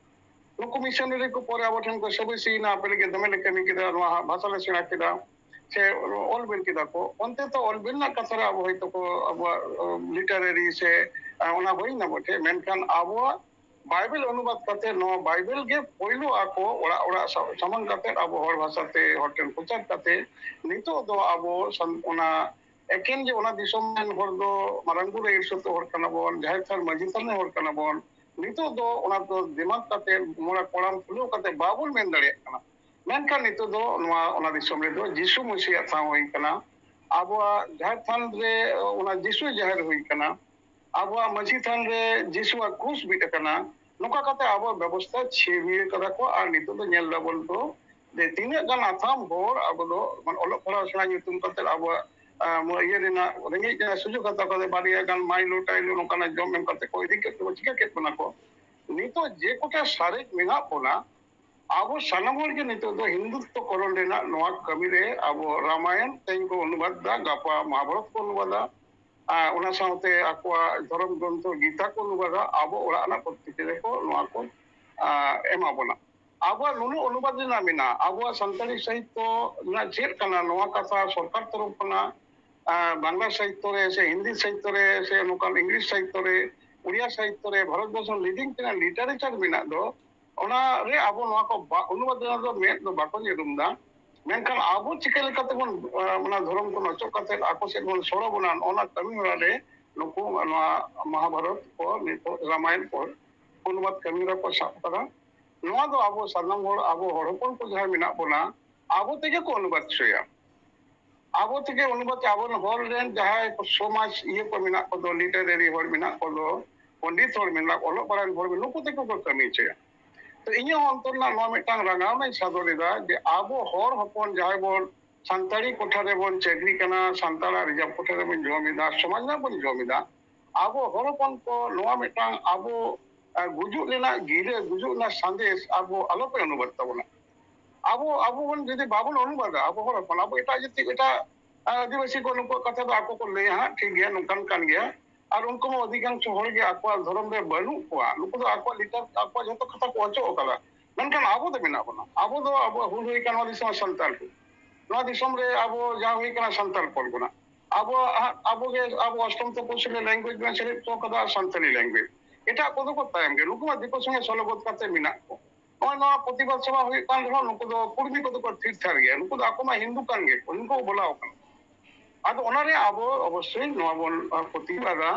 ᱱᱩᱠᱩ ᱢᱤᱥᱚᱱᱟᱨᱤ ᱠᱚ ᱯᱚᱨᱮ ᱟᱵᱚ ᱴᱷᱮᱱ ᱠᱚ ᱥᱟᱹᱵᱟᱹᱭᱥᱤᱭᱮᱱᱟ, ᱟᱯᱮ ᱞᱟᱹᱜᱤᱫ ᱫᱚᱢᱮ ᱞᱮ ᱠᱟᱹᱢᱤ ᱠᱮᱫᱟ, ᱱᱚᱣᱟ ᱵᱷᱟᱥᱟ ᱞᱮ ᱥᱮᱬᱟ ᱠᱮᱫᱟ, ᱥᱮ ᱚᱞ ᱵᱮᱞ ᱠᱮᱫᱟ ᱠᱚ᱾ ᱚᱱᱛᱮ ᱛᱚ ᱚᱞ ᱵᱮᱞ ᱨᱮᱱᱟᱜ ᱠᱟᱛᱷᱟ ᱨᱮ ᱟᱵᱚ ᱦᱚᱭᱛᱳ ᱠᱚ ᱟᱵᱚᱣᱟᱜ ᱞᱤᱴᱟᱨᱟᱨᱤ ᱥᱮ ᱟᱸ, ᱚᱱᱟ ᱦᱩᱭᱱᱟ ᱵᱚᱴᱷᱮ, ᱢᱮᱱᱠᱷᱟᱱ ᱟᱵᱚᱣᱟᱜ ᱵᱟᱭᱵᱮᱞ ᱚᱱᱩᱵᱟᱫ ᱠᱟᱛᱮ ᱱᱚᱣᱟ ᱵᱟᱭᱵᱮᱞ ᱜᱮ ᱯᱳᱭᱞᱳ ᱟᱠᱚ ᱚᱲᱟᱜ ᱚᱲᱟᱜ ᱥᱟ-, ᱥᱟᱢᱟᱝ ᱠᱟᱛᱮ ᱟᱵᱚ ᱦᱚᱲ ᱵᱷᱟᱥᱟᱛᱮ ᱦᱚᱲ ᱴᱷᱮᱱ ᱯᱨᱚᱪᱟᱨ ᱠᱟᱛᱮ ᱱᱤᱛᱚᱜ ᱫᱚ ᱟᱵᱚ ᱥᱟᱱ-, ᱚᱱᱟ ᱮᱠᱮᱱ ᱡᱮ ᱚᱱᱟ ᱫᱤᱥᱚᱢ ᱨᱮᱱ ᱦᱚᱲ ᱫᱚ ᱢᱟᱨᱟᱝ ᱵᱩᱨᱩ ᱤᱨᱥᱚᱛᱚ ᱦᱚᱲ ᱠᱟᱱᱟ ᱵᱚᱱ, ᱡᱟᱦᱮᱨ ᱛᱷᱟᱱ ᱢᱟᱹᱡᱷᱤ ᱛᱷᱟᱱ ᱨᱮᱱ ᱦᱚᱲ ᱠᱟᱱᱟ ᱵᱚᱱ, ᱱᱤᱛᱚᱜ ᱫᱚ ᱚᱱᱟ ᱫᱚ ᱫᱤᱢᱟᱜᱽ ᱠᱟᱛᱮ ᱢᱚᱱᱮ ᱠᱚᱲᱟᱢ ᱠᱷᱩᱞᱟᱹᱣ ᱠᱟᱛᱮ ᱵᱟᱵᱚᱱ ᱢᱮᱱ ᱫᱟᱲᱮᱭᱟᱜ ᱠᱟᱱᱟ᱾ ᱢᱮᱱᱠᱷᱟᱱ ᱱᱤᱛᱚᱜ ᱫᱚ ᱱᱚᱣᱟ ᱚᱱᱟ ᱫᱤᱥᱚᱢ ᱨᱮᱫᱚ ᱡᱤᱥᱩ ᱢᱟᱹᱥᱤᱭᱟᱜ ᱴᱷᱟᱶ ᱦᱩᱭ ᱠᱟᱱᱟ᱾ ᱟᱵᱚᱣᱟᱜ ᱡᱟᱦᱮᱨ ᱛᱷᱟᱱ ᱨᱮ ᱚᱱᱟ ᱡᱤᱥᱩ ᱡᱟᱦᱮᱨ ᱦᱩᱭ ᱠᱟᱱᱟ᱾ ᱟᱵᱚᱣᱟᱜ ᱢᱟᱹᱡᱷᱤ ᱛᱷᱟᱱ ᱨᱮ ᱡᱤᱥᱩᱣᱟᱜ ᱠᱨᱩᱥ ᱵᱤᱫ ᱟᱠᱟᱱᱟ᱾ ᱱᱚᱝᱠᱟ ᱠᱟᱛᱮ ᱟᱵᱚᱣᱟᱜ ᱵᱮᱵᱚᱥᱛᱷᱟ ᱪᱷᱤᱢᱤᱭᱟᱹ ᱠᱟᱫᱟ ᱠᱚ ᱟᱨ ᱱᱤᱛᱚᱜ ᱫᱚ ᱧᱮᱞ ᱫᱟᱵᱚᱱ ᱛᱚ ᱡᱮ ᱛᱤᱱᱟᱹᱜ ᱜᱟᱱ ᱟᱛᱷᱟᱢ ᱦᱚᱲ ᱟᱵᱚ ᱫᱚ ᱢᱟᱱᱮ ᱚᱞᱚᱜ ᱯᱟᱲᱦᱟᱣ ᱥᱮᱬᱟ ᱧᱩᱛᱩᱢ ᱠᱟᱛᱮ ᱟᱵᱚᱣᱟᱜ ᱟᱸ, ᱢᱚ-, ᱤᱭᱟᱹ ᱨᱮᱱᱟᱜ ᱨᱮᱸᱜᱮᱡ ᱨᱮᱱᱟᱜ ᱥᱩᱡᱳᱜᱽ ᱦᱟᱛᱟᱣ ᱠᱟᱛᱮ ᱵᱟᱨᱭᱟ ᱜᱟᱱ ᱢᱟᱭᱞᱳ ᱴᱟᱭᱞᱳ ᱱᱚᱝᱠᱟᱱᱟᱜ ᱡᱚᱢ ᱮᱢ ᱠᱟᱛᱮ ᱠᱚ ᱤᱫᱤ ᱠᱮᱫ ᱠᱚ, ᱪᱤᱠᱟᱹ ᱠᱮᱫ ᱵᱚᱱᱟ ᱠᱚ᱾ ᱱᱤᱛᱚᱜ ᱡᱮ ᱠᱚᱴᱟ ᱥᱟᱨᱮᱡ ᱢᱮᱱᱟᱜ ᱵᱚᱱᱟ, ᱟᱵᱚ ᱥᱟᱱᱟᱢ ᱦᱚᱲ ᱜᱮ ᱱᱤᱛᱚᱜ ᱫᱚ ᱦᱤᱱᱫᱩᱛᱛᱚ ᱠᱚᱨᱚᱱ ᱨᱮᱱᱟᱜ ᱱᱚᱣᱟ ᱠᱟᱹᱢᱤ ᱨᱮ ᱟᱵᱚ ᱨᱟᱢᱟᱭᱚᱱ ᱛᱮᱦᱮᱧ ᱠᱚ ᱚᱱᱩᱵᱟᱫ ᱫᱟ, ᱜᱟᱯᱟ ᱢᱚᱦᱟᱵᱷᱟᱨᱚᱛ ᱠᱚ ᱚᱱᱩᱵᱟᱫᱟ, ᱟᱨ ᱚᱱᱟ ᱥᱟᱶᱛᱮ ᱟᱠᱚᱣᱟᱜ ᱫᱷᱚᱨᱚᱢ ᱜᱨᱚᱱᱛᱷᱚ ᱜᱤᱛᱟ ᱠᱚ ᱚᱱᱩᱵᱟᱫᱟ, ᱟᱵᱚ ᱚᱲᱟᱜ ᱨᱮᱱᱟᱜ ᱯᱨᱚᱛᱮᱠᱴᱤ ᱨᱮᱠᱚ ᱱᱚᱣᱟ ᱠᱚ, ᱟᱸ, ᱮᱢᱟ ᱵᱚᱱᱟ᱾ ᱟᱵᱚᱣᱟᱜ ᱱᱩᱱᱟᱹᱜ ᱚᱱᱩᱵᱟᱫ ᱨᱮᱱᱟᱜ ᱢᱮᱱᱟᱜᱼᱟ, ᱟᱵᱚᱣᱟᱜ ᱥᱟᱱᱛᱟᱲᱤ ᱥᱟᱦᱤᱛᱛᱚ ᱨᱮᱱᱟᱜ ᱪᱮᱫ ᱠᱟᱱᱟ, ᱱᱚᱣᱟ ᱠᱟᱛᱷᱟ ᱥᱚᱨᱠᱟᱨ ᱛᱚᱨᱚᱯ ᱠᱷᱚᱱᱟᱜ, ᱟᱸ, ᱵᱟᱝᱞᱟ ᱥᱟᱦᱤᱛᱛᱚ ᱨᱮ ᱥᱮ ᱦᱤᱱᱫᱤ ᱥᱟᱦᱤᱛᱛᱚ ᱨᱮ ᱥᱮ ᱱᱚᱝᱠᱟᱱ ᱤᱝᱞᱤᱥ ᱥᱟᱦᱤᱛᱛᱚ ᱨᱮ, ᱩᱲᱤᱭᱟ ᱥᱟᱦᱤᱛᱛᱚ ᱨᱮ, ᱵᱷᱟᱨᱚᱛ ᱵᱚᱨᱥᱚ ᱞᱤᱰᱤᱝ ᱛᱤᱱᱟᱹᱜ ᱞᱤᱴᱟᱨᱮᱪᱟᱨ ᱢᱮᱱᱟᱜ ᱫᱚ, ᱚᱱᱟ ᱨᱮ ᱟᱵᱚ ᱱᱚᱣᱟ ᱠᱚ ᱵᱟ-, ᱚᱱᱩᱵᱟᱫ ᱨᱮᱱᱟᱜ ᱫᱚ ᱢᱮᱫ ᱫᱚ ᱵᱟᱠᱚ ᱧᱩᱨᱩᱢ ᱮᱫᱟ᱾ ᱢᱮᱱᱠᱷᱟᱱ ᱟᱵᱚ ᱪᱤᱠᱟᱹ ᱞᱮᱠᱟᱛᱮᱵᱚᱱ, ᱟᱸ, ᱚᱱᱟ ᱫᱷᱚᱨᱚᱢ ᱠᱚ ᱱᱚᱪᱚᱜ ᱠᱟᱛᱮ ᱟᱠᱚ ᱥᱮᱫ ᱵᱚᱱ ᱥᱚᱲᱚ ᱵᱚᱱᱟ, ᱚᱱᱟ ᱠᱟᱹᱢᱤ ᱦᱚᱨᱟ ᱨᱮ ᱱᱩᱠᱩ ᱱᱚᱣᱟ ᱢᱚᱦᱟᱵᱷᱟᱨᱚᱛ ᱠᱚ, ᱱᱤᱛᱚᱜ ᱨᱟᱢᱟᱭᱚᱱ ᱠᱚ ᱚᱱᱩᱵᱟᱫ ᱠᱟᱹᱢᱤ ᱦᱚᱨᱟ ᱠᱚ ᱥᱟᱵ ᱠᱟᱫᱟ᱾ ᱱᱚᱣᱟ ᱫᱚ ᱟᱵᱚ ᱥᱟᱱᱟᱢ ᱦᱚᱲ, ᱟᱵᱚ ᱦᱚᱲ ᱦᱚᱯᱚᱱ ᱠᱚ ᱡᱟᱦᱟᱸᱭ ᱢᱮᱱᱟᱜ ᱵᱚᱱᱟ, ᱟᱵᱚ ᱛᱮᱜᱮ ᱠᱚ ᱚᱱᱩᱵᱟᱫ ᱦᱚᱪᱚᱭᱟ᱾ ᱟᱵᱚ ᱛᱮᱜᱮ ᱚᱱᱩᱵᱟᱫ ᱛᱮ ᱟᱵᱚ ᱦᱚᱲ ᱨᱮᱱ ᱡᱟᱦᱟᱸᱭ ᱠᱚ ᱥᱚᱢᱟᱡᱽ ᱤᱭᱟᱹ ᱠᱚ ᱢᱮᱱᱟᱜ ᱠᱚᱫᱚ, ᱞᱤᱴᱟᱨᱮᱨᱤ ᱦᱚᱲ ᱢᱮᱱᱟᱜ ᱠᱚᱫᱚ, ᱯᱚᱱᱰᱤᱛ ᱦᱚᱲ ᱢᱮᱱᱟᱜ, ᱚᱞᱚᱜ ᱯᱟᱲᱦᱟᱣ ᱦᱚᱲ ᱢᱮᱱᱟᱜ, ᱱᱩᱠᱩ ᱛᱮᱜᱮ ᱠᱚ ᱠᱟᱹᱢᱤ ᱦᱚᱪᱚᱭᱟ᱾ ᱛᱚ ᱤᱧᱟᱹᱜ ᱦᱚᱸ ᱚᱱᱛᱚᱨ ᱨᱮᱱᱟᱜ ᱱᱚᱣᱟ ᱢᱤᱫᱴᱟᱝ ᱨᱟᱸᱜᱟᱣᱱᱟᱧ ᱥᱟᱫᱚᱨ ᱮᱫᱟ ᱡᱮ ᱟᱵᱚ ᱦᱚᱲ ᱦᱚᱯᱚᱱ ᱡᱟᱦᱟᱸᱭ ᱵᱚᱱ ᱥᱟᱱᱛᱟᱲᱤ ᱠᱚᱴᱷᱟ ᱨᱮᱵᱚᱱ ᱪᱟᱹᱠᱨᱤ ᱠᱟᱱᱟ, ᱥᱟᱱᱛᱟᱲᱟᱜ ᱨᱤᱡᱟᱨᱵᱷ ᱠᱚᱴᱷᱟ ᱨᱮᱵᱚᱱ ᱡᱚᱢ ᱮᱫᱟ, ᱥᱚᱢᱟᱡᱽ ᱨᱮᱱᱟᱜ ᱵᱚᱱ ᱡᱚᱢ ᱮᱫᱟ, ᱟᱵᱚ ᱦᱚᱲ ᱦᱚᱯᱚᱱ ᱠᱚ ᱱᱚᱣᱟ ᱢᱤᱫᱴᱟᱝ ᱟᱵᱚ, ᱟᱸ, ᱜᱩᱡᱩᱜ ᱨᱮᱱᱟᱜ ᱜᱤᱨᱟᱹ, ᱜᱩᱡᱩᱜ ᱨᱮᱱᱟᱜ ᱥᱟᱸᱫᱮᱥ ᱟᱵᱚ ᱟᱞᱚᱯᱮ ᱚᱱᱩᱵᱟᱫ ᱛᱟᱵᱚᱱᱟ᱾ ᱟᱵᱚ, ᱟᱵᱚ ᱵᱚᱱ ᱡᱩᱫᱤ ᱵᱟᱵᱚᱱ ᱚᱱᱩᱵᱟᱫᱟ, ᱟᱵᱚ ᱦᱚᱲ ᱦᱚᱯᱚᱱ, ᱟᱵᱚ ᱮᱴᱟᱜ ᱡᱟᱹᱛᱤ, ᱮᱴᱟᱜ, ᱟᱸ, ᱟᱹᱫᱤᱵᱟᱹᱥᱤ ᱠᱚ ᱱᱩᱠᱩᱣᱟᱜ ᱠᱟᱛᱷᱟ ᱫᱚ ᱟᱠᱚ ᱠᱚ ᱞᱟᱹᱭᱟ ᱦᱟᱸᱜ, ᱴᱷᱤᱠ ᱜᱮᱭᱟ, ᱱᱚᱝᱠᱟᱱ ᱠᱟᱱ ᱜᱮᱭᱟ᱾ ᱟᱨ ᱩᱱᱠᱩ ᱢᱟ ᱚᱫᱷᱤᱠᱟᱝᱥᱚ ᱦᱚᱲ ᱜᱮ ᱟᱠᱚᱣᱟᱜ ᱫᱷᱚᱨᱚᱢ ᱨᱮ ᱵᱟᱹᱱᱩᱜ ᱠᱚᱣᱟ, ᱱᱩᱠᱩ ᱫᱚ ᱟᱠᱚᱣᱟᱜ ᱞᱤᱴᱟᱨ, ᱟᱠᱚᱣᱟᱜ ᱡᱷᱚᱛᱚ ᱠᱟᱛᱷᱟ ᱠᱚ ᱚᱪᱚᱜ ᱟᱠᱟᱫᱟ᱾ ᱢᱮᱱᱠᱷᱟᱱ ᱟᱵᱚ ᱫᱚ ᱢᱮᱱᱟᱜ ᱵᱚᱱᱟ, ᱟᱵᱚ ᱫᱚ ᱟᱵᱚᱣᱟᱜ ᱦᱩᱞ ᱦᱩᱭ ᱠᱟᱱ ᱱᱚᱣᱟ ᱫᱤᱥᱚᱢ ᱥᱟᱱᱛᱟᱲ ᱠᱚ, ᱱᱚᱣᱟ ᱫᱤᱥᱚᱢ ᱨᱮ ᱟᱵᱚ ᱡᱟᱦᱟᱸ ᱦᱩᱭ ᱠᱟᱱᱟ ᱥᱟᱱᱛᱟᱲ ᱯᱚᱨᱜᱚᱱᱟ, ᱟᱵᱚ, ᱟᱵᱚ ᱜᱮ ᱟᱵᱚ ᱚᱥᱴᱚᱢ ᱛᱚᱯᱚᱥᱤᱞ ᱨᱮ ᱞᱮᱝᱜᱩᱭᱮᱡᱽ ᱵᱚᱱ ᱥᱮᱞᱮᱫ ᱦᱚᱪᱚ ᱠᱟᱫᱟ, ᱥᱟᱱᱛᱟᱲᱤ ᱞᱮᱝᱜᱩᱭᱮᱡᱽ᱾ ᱮᱴᱟᱜ ᱠᱚᱫᱚ ᱠᱚ ᱛᱟᱭᱚᱢ ᱜᱮ, ᱱᱩᱠᱩ ᱢᱟ ᱫᱤᱠᱩ ᱥᱚᱸᱜᱮ ᱥᱚᱞᱚᱜᱚᱛ ᱠᱟᱛᱮ ᱢᱮᱱᱟᱜ ᱠᱚ᱾ ᱱᱚᱜᱼᱚᱭ ᱱᱚᱣᱟ ᱯᱨᱚᱛᱤᱵᱟᱫ ᱥᱚᱵᱷᱟ ᱦᱩᱭᱩᱜ ᱠᱟᱱ ᱨᱮᱦᱚᱸ ᱱᱩᱠᱩ ᱫᱚ ᱠᱩᱲᱢᱤ ᱠᱚᱫᱚ ᱠᱚ ᱛᱷᱤᱨ ᱛᱷᱟᱨ ᱜᱮᱭᱟ, ᱱᱩᱠᱩ ᱫᱚ ᱟᱠᱚ ᱢᱟ ᱦᱤᱱᱫᱩ ᱠᱟᱱ ᱜᱮ ᱠᱚ, ᱱᱩᱠᱩ ᱵᱚᱞᱟᱣ ᱠᱟᱱᱟ᱾ ᱟᱫᱚ ᱚᱱᱟᱨᱮ ᱟᱵᱚ ᱚᱵᱚᱥᱥᱳᱭ ᱱᱚᱣᱟ ᱵᱚᱱ, ᱟᱸ, ᱯᱨᱚᱛᱤᱵᱟᱫᱟ᱾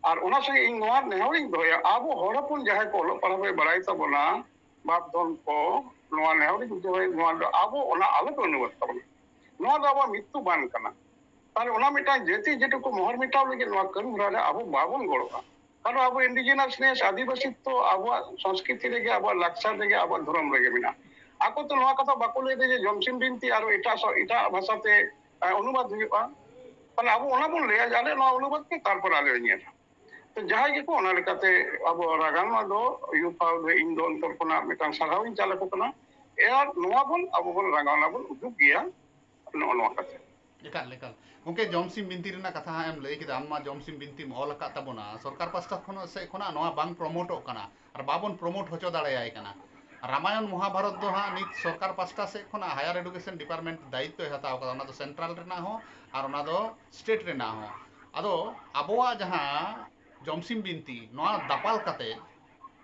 ᱟᱨ ᱚᱱᱟ ᱥᱚᱸᱜᱮ ᱤᱧ ᱱᱚᱣᱟ ᱱᱮᱦᱚᱨᱤᱧ ᱫᱚᱦᱚᱭᱟ, ᱟᱵᱚ ᱦᱚᱲ ᱦᱚᱯᱚᱱ ᱡᱟᱦᱟᱸᱭ ᱠᱚ ᱚᱞᱚᱜ ᱯᱟᱲᱦᱟᱣ ᱯᱮ ᱵᱟᱲᱟᱭ ᱛᱟᱵᱚᱱᱟ, ᱵᱟᱯ ᱫᱷᱚᱱ ᱠᱚ, ᱱᱚᱣᱟ ᱱᱮᱦᱚᱨᱤᱧ ᱫᱚᱦᱚᱭᱟ, ᱱᱚᱣᱟ ᱫᱚ ᱟᱵᱚ ᱚᱱᱟ ᱟᱞᱚᱯᱮ ᱚᱱᱩᱵᱟᱫ ᱛᱟᱵᱚᱱᱟ᱾ ᱱᱚᱣᱟ ᱫᱚ ᱟᱵᱚᱣᱟᱜ ᱢᱤᱛᱛᱩ ᱵᱟᱝ ᱠᱟᱱᱟ᱾ ᱛᱟᱦᱞᱮ ᱚᱱᱟ ᱢᱤᱫᱴᱟᱝ ᱡᱟᱹᱛᱤ ᱡᱮᱴᱩᱠᱩ ᱢᱚᱦᱚᱨ ᱢᱮᱴᱟᱣ ᱞᱟᱹᱜᱤᱫ ᱱᱚᱣᱟ ᱠᱟᱹᱢᱤ ᱦᱚᱨᱟ ᱨᱮ ᱟᱵᱚ ᱵᱟᱵᱚᱱ ᱜᱚᱲᱚᱜᱼᱟ᱾ ᱠᱟᱨᱚᱱ ᱟᱵᱚ indigenous ᱱᱮᱥ, ᱟᱹᱫᱤᱵᱟᱹᱥᱤ ᱛᱚ ᱟᱵᱚᱣᱟᱜ ᱥᱚᱝᱥᱠᱨᱤᱛᱤ ᱨᱮᱜᱮ, ᱟᱵᱚᱣᱟᱜ ᱞᱟᱠᱪᱟᱨ ᱨᱮᱜᱮ, ᱟᱵᱚᱣᱟᱜ ᱫᱷᱚᱨᱚᱢ ᱨᱮᱜᱮ ᱢᱮᱱᱟᱜᱼᱟ᱾ ᱟᱠᱚ ᱛᱚ ᱱᱚᱣᱟ ᱠᱟᱛᱷᱟ ᱵᱟᱠᱚ ᱞᱟᱹᱭ ᱮᱫᱟ ᱡᱮ ᱡᱚᱢᱥᱤᱢ ᱵᱤᱱᱛᱤ ᱟᱨᱚ ᱮᱴᱟᱜ ᱥᱚ-, ᱮᱴᱟᱜ ᱵᱷᱟᱥᱟᱛᱮ, ᱮ, ᱚᱱᱩᱵᱟᱫ ᱦᱩᱭᱩᱜᱼᱟ᱾ ᱛᱟᱦᱞᱮ ᱟᱵᱚ ᱚᱱᱟ ᱵᱚᱱ ᱞᱟᱹᱭᱟ ᱡᱮ ᱟᱞᱮ ᱱᱚᱣᱟ ᱚᱱᱩᱵᱟᱫ ᱯᱮ, ᱛᱟᱨᱯᱚᱨ ᱟᱞᱮ ᱞᱮ ᱧᱮᱞᱟ᱾ ᱛᱚ ᱡᱟᱦᱟᱸᱭ ᱜᱮᱠᱚ ᱚᱱᱟ ᱞᱮᱠᱟᱛᱮ ᱟᱵᱚ ᱨᱟᱜᱟᱣᱱᱟ ᱫᱚ ᱤᱭᱩ ᱯᱷᱟᱣ ᱫᱚ ᱤᱧ ᱫᱚ ᱚᱱᱛᱚᱨ ᱠᱷᱚᱱᱟᱜ ᱢᱤᱫᱴᱟᱝ ᱥᱟᱨᱦᱟᱣ ᱤᱧ ᱪᱟᱞ ᱟᱠᱚ ᱠᱟᱱᱟ᱾ ᱟᱨ ᱱᱚᱣᱟ ᱵᱚᱱ, ᱟᱵᱚ ᱵᱚᱱ ᱨᱟᱜᱟᱣᱱᱟ ᱵᱚᱱ ᱩᱫᱩᱜ ᱜᱮᱭᱟ, ᱱᱚᱜᱼᱚ ᱱᱚᱣᱟ ᱠᱟᱛᱷᱟ᱾ ᱮᱠᱟᱞ, ᱮᱠᱟᱞ᱾ ᱜᱚᱢᱠᱮ, ᱡᱚᱢᱥᱤᱢ ᱵᱤᱱᱛᱤ ᱨᱮᱱᱟᱜ ᱠᱟᱛᱷᱟ ᱦᱟᱸᱜ ᱮᱢ ᱞᱟᱹᱭ ᱠᱮᱫᱟ, ᱟᱢ ᱢᱟ ᱡᱚᱢᱥᱤᱢ ᱵᱤᱱᱛᱤᱢ ᱚᱞ ᱟᱠᱟᱫ ᱛᱟᱵᱚᱱᱟ᱾ ᱥᱚᱨᱠᱟᱨ ᱯᱟᱥᱴᱟ ᱠᱷᱚᱱ, ᱥᱮᱫ ᱠᱷᱚᱱᱟᱜ ᱱᱚᱣᱟ ᱵᱟᱝ ᱯᱨᱚᱢᱳᱴᱚᱜ ᱠᱟᱱᱟ ᱟᱨ ᱵᱟᱵᱚᱱ ᱯᱨᱚᱢᱳᱴ ᱦᱚᱪᱚ ᱫᱟᱲᱮᱭᱟᱭ ᱠᱟᱱᱟ᱾ ᱨᱟᱢᱟᱭᱚᱱ ᱢᱚᱦᱟᱵᱷᱟᱨᱚᱛ ᱫᱚ ᱦᱟᱸᱜ ᱱᱤᱛ ᱥᱚᱨᱠᱟᱨ ᱯᱟᱥᱴᱟ ᱥᱮᱫ ᱠᱷᱚᱱᱟᱜ ᱦᱟᱭᱟᱨ ᱮᱰᱩᱠᱮᱥᱚᱱ ᱰᱤᱯᱟᱨᱴᱢᱮᱱᱴ ᱫᱟᱭᱤᱛᱛᱚᱭ ᱦᱟᱛᱟᱣ ᱠᱟᱫᱟ, ᱚᱱᱟ ᱫᱚ ᱥᱮᱱᱴᱨᱟᱞ ᱨᱮᱱᱟᱜ ᱦᱚᱸ ᱟᱨ ᱚᱱᱟ ᱫᱚ ᱥᱴᱮᱴ ᱨᱮᱱᱟᱜ ᱦᱚᱸ᱾ ᱟᱫᱚ ᱟᱵᱚᱣᱟᱜ ᱡᱟᱦᱟᱸ ᱡᱚᱢᱥᱤᱢ ᱵᱤᱱᱛᱤ, ᱱᱚᱣᱟ ᱫᱟᱯᱟᱞ ᱠᱟᱛᱮ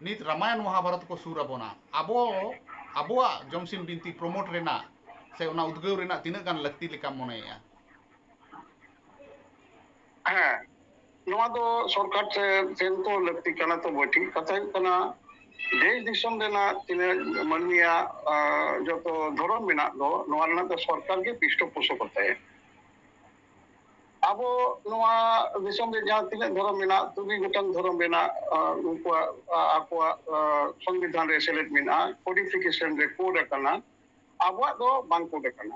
ᱱᱤᱛ ᱨᱟᱢᱟᱭᱚᱱ ᱢᱚᱦᱟᱵᱷᱟᱨᱚᱛ ᱠᱚ ᱥᱩᱨ ᱟᱵᱚᱱᱟ᱾ ᱟᱵᱚ, ᱟᱵᱚᱣᱟᱜ ᱡᱚᱢᱥᱤᱢ ᱵᱤᱱᱛᱤ ᱯᱨᱚᱢᱳᱴ ᱨᱮᱱᱟᱜ ᱥᱮ ᱚᱱᱟ ᱩᱫᱽᱜᱟᱹᱣ ᱨᱮᱱᱟᱜ ᱛᱤᱱᱟᱹᱜ ᱜᱟᱱ ᱞᱟᱹᱠᱛᱤ ᱞᱮᱠᱟᱢ ᱢᱚᱱᱮᱭᱮᱫᱼᱟ? ᱦᱮᱸ, ᱱᱚᱣᱟ ᱫᱚ ᱥᱚᱨᱠᱟᱨ ᱴᱷᱮᱱ, ᱴᱷᱮᱱ ᱛᱚ ᱞᱟᱹᱠᱛᱤ ᱠᱟᱱᱟ ᱛᱚ ᱵᱚᱴᱷᱤ᱾ ᱠᱟᱛᱷᱟ ᱦᱩᱭᱩᱜ ᱠᱟᱱᱟ, ᱫᱮᱥ ᱫᱤᱥᱚᱢ ᱨᱮᱱᱟᱜ ᱛᱤᱱᱟᱹᱜ ᱢᱟᱹᱱᱢᱤᱭᱟᱜ, ᱟᱸ, ᱡᱚᱛᱚ ᱫᱷᱚᱨᱚᱢ ᱢᱮᱱᱟᱜ ᱫᱚ, ᱱᱚᱣᱟ ᱨᱮᱱᱟᱜ ᱫᱚ ᱥᱚᱨᱠᱟᱨ ᱜᱮ ᱯᱤᱥᱴᱚᱯᱳᱥᱚᱠᱚᱛᱟᱭ᱾ ᱟᱵᱚ ᱱᱚᱣᱟ ᱫᱤᱥᱚᱢ ᱨᱮ ᱡᱟᱦᱟᱸ ᱛᱤᱱᱟᱹᱜ ᱫᱷᱚᱨᱚᱢ ᱢᱮᱱᱟᱜ, ᱛᱩᱨᱩᱭ ᱜᱚᱴᱟᱝ ᱫᱷᱚᱨᱚᱢ ᱨᱮᱱᱟᱜ, ᱟᱸ, ᱩᱱᱠᱩᱣᱟᱜ, ᱟᱸ, ᱟᱠᱚᱣᱟᱜ, ᱟᱸ, ᱥᱚᱝᱵᱤᱫᱷᱟᱱ ᱨᱮ ᱥᱮᱞᱮᱫ ᱢᱮᱱᱟᱜᱼᱟ, ᱠᱳᱰᱤᱯᱷᱤᱠᱮᱥᱚᱱ ᱨᱮ ᱠᱳᱰ ᱟᱠᱟᱱᱟ᱾ ᱟᱵᱚᱣᱟᱜ ᱫᱚ ᱵᱟᱝ ᱠᱳᱰ ᱟᱠᱟᱱᱟ᱾